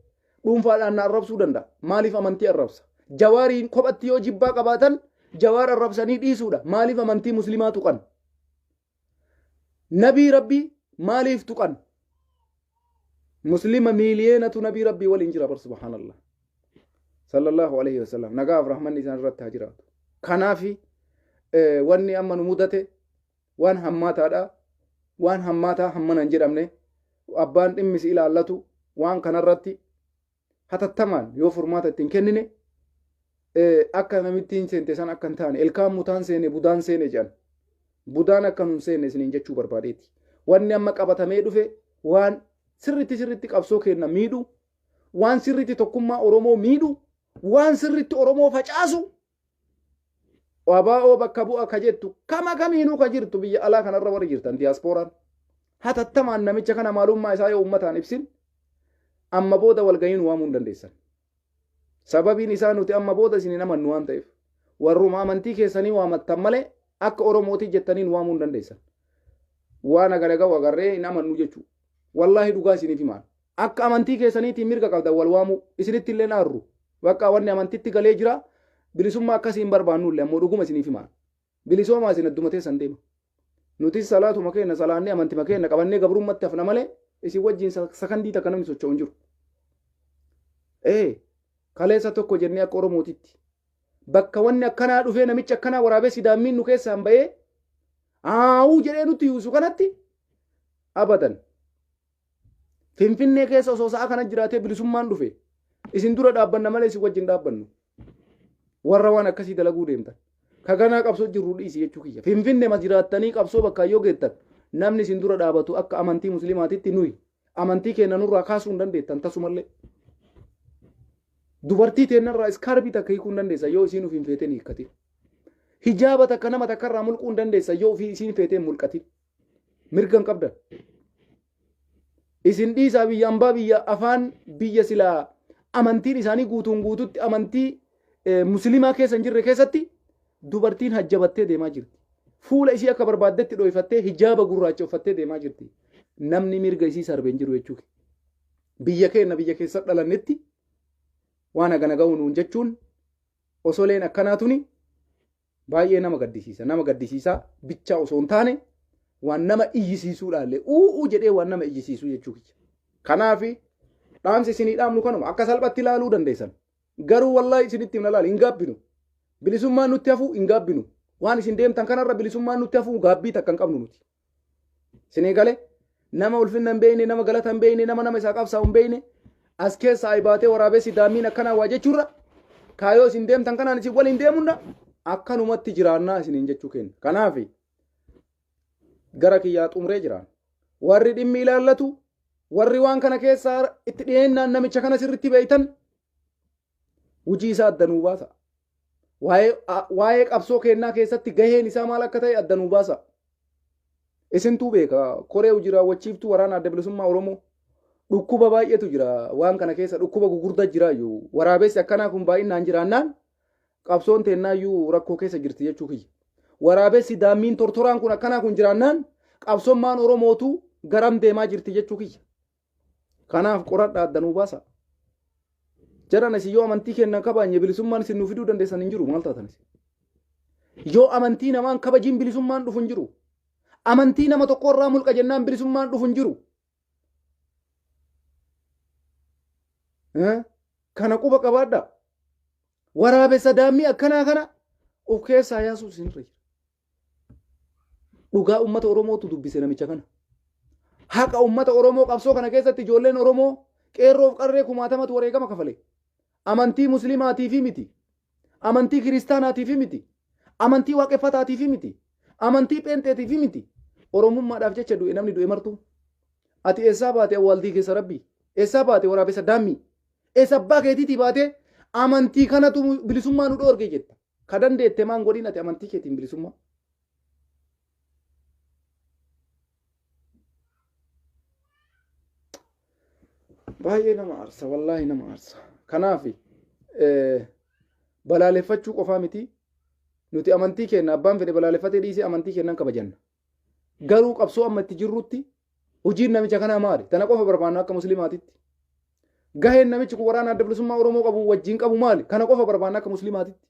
dhuunfaadhaan na arrabsuu danda'a. Maaliif amantii arrabsa? Jawaariin kophatti yoo jibbaa qabaatan Jawaar arrabsanii dhiisuudha. Maaliif amantii musliimaa tuqan? Nabii Rabbii maaliif tuqan? Muslima miiliyeenatu nabii Rabbii waliin jira bar, subhaanallah. Sallallahu alaihi wasallam. Nagaaf rahmanni isaan irratti haa jiraatu. Kanaafi wanni amma nu mudate waan hammaataadha. Waan hammaataa hammana hin jedhamne. Abbaan dhimmi si ilaallatu waan kanarratti hatattamaan yoo furmaata ittiin kennine, akka namittiin seente san akka hin taane, ilkaan mutaan seene budaan seene jedhan. Budaan akka nun seenne isiniin jechuu barbaadeeti. Wanni amma qabatamee dhufe waan sirritti sirritti qabsoo kenna miidhu, waan sirritti tokkummaa Oromoo miidhu, waan sirritti Oromoo facaasu. ABO bakka bu'a ka jettu kama kamiinuu ka jirtu, biyya alaa kanarra warri jirtan, diyaaspooraan, hatattamaan namicha kana maalummaa isaa yoo uummataan ibsin amma booda walgahiin waamuu hin dandeessan. Sababiin isaa nuti amma booda isin hin amannu waan ta'eef, warruma amantii keessanii waamattan malee akka Oromootii jettaniin waamuu hin dandeessan. Waan agara ga'u agarree hin amannu jechuudha. Wallaahi dhugaa isiniif himaan. Akka amantii keessaniitiin mirga qabdan wal waamuu, isinitti illee naarru. Bakka wanni amantitti galee jira, bilisummaa akkasii hin barbaannu illee, ammoo dhuguma isiniif himaan. Bilisoomaa isin adduma teessan deema. Nutis salaatuma keenya salaannee amantima keenya qabannee gabrummatti hafna malee isin wajjin sakandii takka namni socho'u hin jiru. Ee, kaleessa tokko jennee akka Oromootitti. Bakka wanni akkanaa dhufee namichi akkanaa waraabessi daammiin nu keessaan ba'ee aawuu jedhee nutti yuusu kanatti abadan. Finfinnee keessa osoo sa'a kana jiraatee bilisummaan dhufe isin dura dhaabbanna malee isin wajjin dhaabbannu. Warra waan akkasii dalaguu deemtan. Ka ganaa qabsoo jirru dhiisi jechuu kiyya. Finfinnee ma jiraattanii qabsoo bakka yoo geettan namni isin dura dhaabatu akka amantii musliimaatitti nuyi. Amantii keenya nurraa kaasuu hin dandeettan tasumallee. Dubartii teennarraa iskaarbii takka hiikuu hin dandeessan yoo isiin ofiin feeteen hiikkatin. Hijaaba takka nama takkarraa mulquu hin dandeessan yoo ofii isiin feeteen mulqatin. Mirga hin qabdan. Isin dhiisaa, biyya ambaa, biyya afaan biyya silaa amantiin isaanii guutuun guututti amantii musliimaa keessa hin jirre keessatti dubartiin hajjabattee deemaa jirti. Fuula isii akka barbaaddetti dho'ifattee hijaaba gurraacha uffattee deemaa jirti. Namni mirga isii sarbe hin jiru jechuudha. Biyya keenya, biyya keessa dhalannetti waan hagana ga'u nuun jechuun osoleen akkanaa tuni baay'ee nama gaddisiisa. Nama gaddisiisaa bichaa osoo hin taane waan nama iyyisiisuudhaallee u'uu jedhee waan nama iyyisiisuu jechuu kiyya. Kanaaf dhaamsi isinii dhaamnu kanuma. Akka salphatti ilaaluu dandeessan. Garuu wallaahi isinitti himna, laal, hin gaabbinu. Bilisummaan nutti hafuu hin gaabbinu. Waan isin deemtan kanarra bilisummaan nutti hafuu gaabbii takka hin qabnu nuti. Isinii galee, nama ulfinna hin beekne, nama galata hin beekne, nama nama isaa qabsaa'u hin beekne as keessa ayibaatee waraabessi daammiin akkanaa waa jechuurra, kaayoo isin deemtan kanaan isin waliin deemuudha akkanumatti jiraannaa isiniin jechuu kenna. Kanaaf gara kiyyaa xumuree jiraan. Warri dhimmi ilaallatu, warri waan kana keessaa itti dhiyeennaan namicha kana sirritti beeytan, hojii isaa adda nuu baasa. Waa'ee qabsoo kennaa keessatti gaheen isaa maal akka ta'e adda nuu baasa. Isintuu beeka, koree hojii raawwachiiftuu Waraana Adda Bilisummaa Oromoo. Dhukkuba baay'eetu jira waan kana keessa, dhukkuba gugurdaa jira iyyuu. Waraabessi akkanaa kun baay'inaan jiraannaan qabsoon teennaayyuu rakkoo keessa jirti jechuu kiyya. Waraabessi daammiin tortoraan kun akkanaa kun jiraannaan qabsommaan Oromootu garam deemaa jirti jechuu kiyya. Kanaaf qoradha, adda nuu baasa. Jaran, isin yoo amantii kennan kabaanye bilisummaan isin nuu fiduu dandeessan hin jiru, maal taatan isin? Yoo amantii namaan kabajiin bilisummaan dhufu hin jiru. Amantii nama tokko irraa mulqa jennaan bilisummaan dhufu hin jiru. Kana quba qabaadha. Waraabessa daammii akkanaa kana of keessaa yaasuu isinirra jira. Dhugaa uummata Oromootu dubbise namicha kana. Haqa uummata Oromoo qabsoo kana keessatti ijoolleen Oromoo qeerroof qarree kumaatamatu wareegama kafale. Amantii Musliimaatiifi miti. Amantii Kiristaanaatiifi miti. Amantii Waaqeffataatiifi miti. Amantii Pheenxeetiifi miti. Oromummaadhaaf jecha du'e namni du'e martuu. Ati eessaa baate awwaal diigessa Rabbii? Eessaa baate waraabessa daammii? Eessa abbaa keetiitii baatee amantii kanatu bilisummaa nu dhoorge jetta? Ka dandeette maan godhiin ati amantii keetiin bilisummaa? Baay'ee nama aarsa, wallaahi nama aarsa. Kanaaf balaaleffachuu qofaa miti. Nuti amantii keenya abbaan fedhe balaaleffatee dhiisee amantii keenyan kabajanna. Garuu qabsoo amma itti jirrutti hojiin namicha kanaa maali? Tana qofa barbaanna akka musliimaatitti. Gaheen namichi kun waraana adda bilisummaa Oromoo qabu wajjin qabu maali? Kana qofa barbaanna akka musliimaatitti.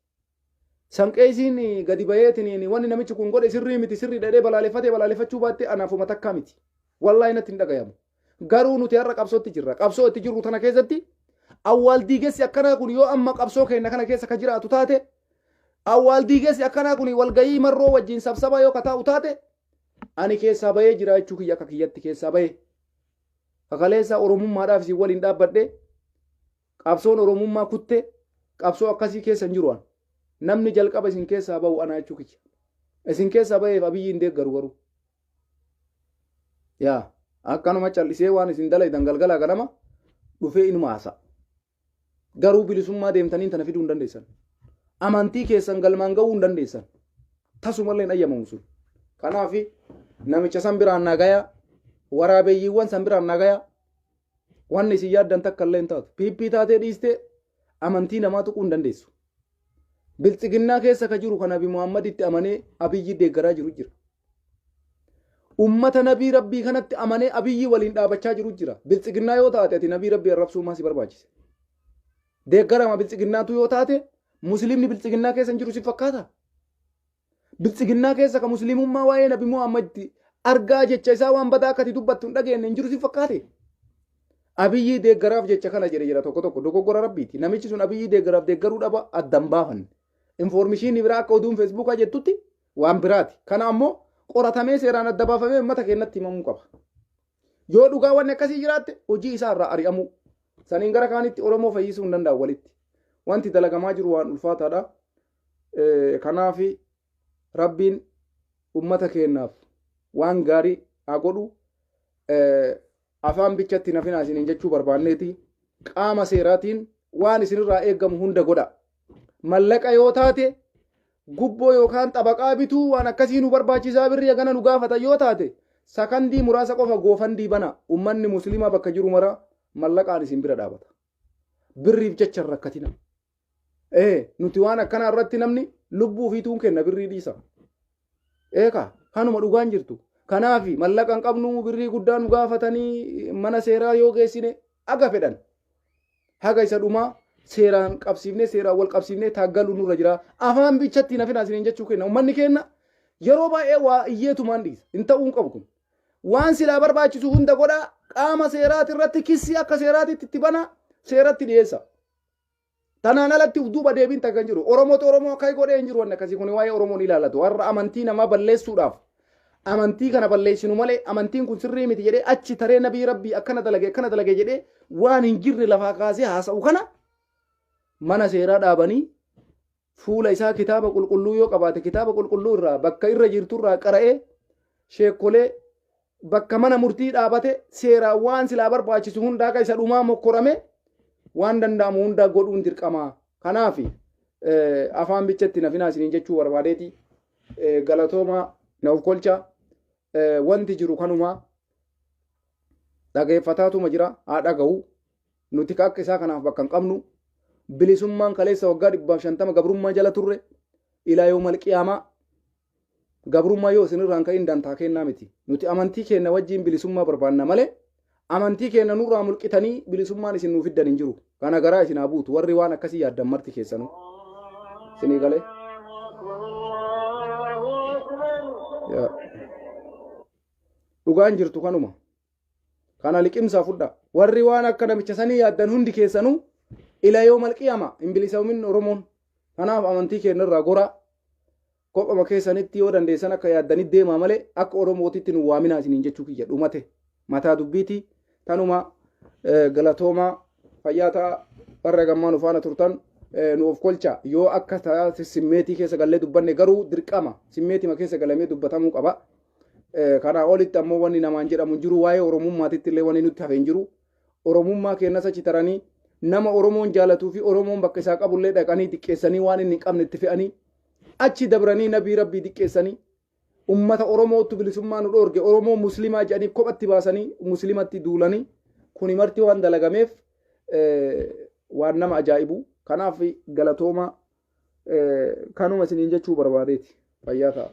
Sanqeesiin gadi baheetiin wanni namichi kun godhe sirrii miti sirrii dhadhee balaaleffatee balaaleffachuu baatte anaafuma takkaa miti. Wallaahi natti hin dhagayamu. Garuu nuti har'a qabsootti jirra. Qabsoo itti jirru tana keessatti awwaal diigessi akkanaa kun yoo amma qabsoo keenya kana keessa ka jiraatu taate awwaal diigessi akkanaa kun walgayii marroo wajjin sabsabaa yoo ka taa'u taate ani keessaa bahee jira jechuu kiyya akka kiyyatti keessaa bahee. Kakaleessa Oromummaadhaaf isin waliin dhaabbadhe qabsoon Oromummaa kutte qabsoo akkasii keessa hin jiru an. Namni jalqaba isin keessaa bahu anaa jechuu kiyya. Isin keessaa baheef Abiyyi hin deeggaru garuu. Yaa akkanuma callisee waan isin dalaydan galgalaa ganama dhufee inuma haasa'a. Garuu bilisummaa deemtaniin tana fiduu hin dandeessan. Amantii keessan galmaan ga'uu hin dandeessan. Tasumallee hin ayyamamu sun. Kanaaf namicha san biraan nagaya waraabeyyiiwwan san biraan nagaya wanni isin yaaddan takka illee hin taatu. PP taatee dhiistee amantii namaa tuquu hin dandeessu. Biltsiginnaa keessa ka jiru kan Nabi Muhammaditti amanee Abiyyi deeggaraa jiru jira. Ummata nabii rabbii kanatti amanee Abiyyi waliin dhaabachaa jiru jira. Biltsiginnaa yoo taate ati nabii rabbii arrabsuu maa si barbaachise? Deeggarama biltsiginnaatu yoo taate musliimni biltsiginnaa keessa hin jiru si fakkaata? Biltsiginnaa keessa ka musliimummaa waa'ee nabi Muhammad argaa jecha isaa waan badaa akkati dubbattu hin dhageenye hin jiru si fakkaate? Abiyyii deeggaraaf jecha kana jedhe jira tokko tokko dogoggora rabbiiti. Namichi sun abiyyii deeggaraaf deeggaruu dhaba addan baafanne. Infoormishiinii biraa akka oduun feesbuukaa jettutti waan biraati. Kana ammoo qoratamee seeraan adda baafamee uummata keenyatti himamuu qaba. Yoo dhugaa wanni akkasii jiraatte hojii isaa irraa ari'amuu. Saniin gara kaanitti Oromoo fayyisuu hin danda'u walitti. Wanti dalagamaa jiru waan ulfaataadha. Kanaaf Rabbiin uummata keenyaaf waan gaarii haa godhu. Afaan bichatti hin hafinaa isiniin jechuu barbaanneeti. Qaama seeraatiin waan isinirraa eeggamu hunda godha. Mallaqa yoo taate gubboo yookaan xabaqaa bituu waan akkasii nu barbaachisaa birrii hagana nu gaafata yoo taate sakandii muraasa qofa goofandii bana ummanni musliimaa bakka jiru mara mallaqaan isin bira dhaabata. Birriif jecha hin rakkatina. Ee nuti waan akkanaa irratti namni lubbuu ofiituun kenna birrii dhiisa. Eekaa kanuma dhugaan jirtu. Kanaaf mallaqa hin qabnu birrii guddaa nu gaafatanii mana seeraa yoo geessine aga fedhan. Haga isa dhumaa seeraan qabsiifnee seeraan wal qabsiifnee taaggaluu nurra jira. Afaan bichatti hin hafinaa isiniin jechuu kenna. Uummanni keenya yeroo baay'ee waa iyyeetumaan dhiisa. Hin ta'uu hin qabu kun. Waan silaa barbaachisu hunda godhaa qaama seeraati irratti kissii akka seeraatitti itti bana seeratti dhiyeessa. Tanaan alatti uf duuba deebiin takka hin jiru. Oromootu Oromoo akka godhee hin jiru wanni akkasii kun waa'ee Oromoo ni ilaallatu. Warra amantii namaa balleessuudhaaf amantii kana balleessinu malee amantiin kun sirrii miti jedhee achi taree nabii rabbii akkana dalage akkana dalage jedhee waan hin jirre lafaa kaasee haasa'u kana mana seeraa dhaabanii fuula isaa kitaaba qulqulluu yoo qabaate kitaaba qulqulluu irraa bakka irra jirtu irraa qara'ee sheekkolee bakka mana murtii dhaabate seeraan waan silaa barbaachisu hundaa akka isa dhumaa mokkorame waan danda'amu hundaa godhuun dirqama. Kanaaf afaan bichatti nafinaa isiniin jechuu barbaadeeti. Galatoomaa na of kolcha wanti jiru kanumaa dhageeffataatuma jira haa dhaga'u. Nuti ka akka isaa kanaaf bakka hin qabnu. Bilisummaan kaleessa waggaa 150 gabrummaa jala turre ilaa yoomal qiyaamaa gabrummaa yoo isinirraa hin ka'in dantaa keennaa miti. Nuti amantii keenna wajjiin bilisummaa barbaanna malee amantii keenna nurraa mulqitanii bilisummaan isin nuu fiddan hin jiru. Kana garaa isin haa buutu warri waan akkasii yaaddan marti keessanuu. Isinii galee. Dhugaan jirtu kanuma. Kana liqimsaa fudha. Warri waan akka namicha sanii yaaddan hundi keessanuu ila yoomal qiyama hin bilisoomin Oromoon. Kanaaf amantii keenya irraa goraa. Kophama keessanitti yoo dandeessan akka yaaddanitti deemaa malee akka Oromootitti nu waaminaa isiniin jechuu kiyya dhumate. Mataa dubbiiti tanuma. Galatoomaa, fayyaa ta'a. Warra gammaa nu faana turtan nu of kolcha. Yoo akka simmeetii keessa gallee dubbanne garuu dirqama simmeetima keessa galamee dubbatamuu qaba. Kanaa olitti ammoo wanni namaan jedhamu hin jiru. Waa'ee Oromummaatitti illee wanni nutti hafe hin jiru. Oromummaa keenyas achi taranii nama Oromoon jaalatuu fi Oromoon bakka isaa qabullee dhaqanii xiqqeessanii, waan inni hin qabne itti fe'anii, achi dabranii nabii Rabbii xiqqeessanii, ummata Oromootu bilisummaa nu dhoorge, Oromoo Muslimaa jedhanii kophatti baasanii Muslimatti duulanii, kuni marti waan dalagameef waan nama ajaa'ibu. Kanaaf galatooma, kanuma isiniin jechuu barbaadeeti. Fayyaa ta'a.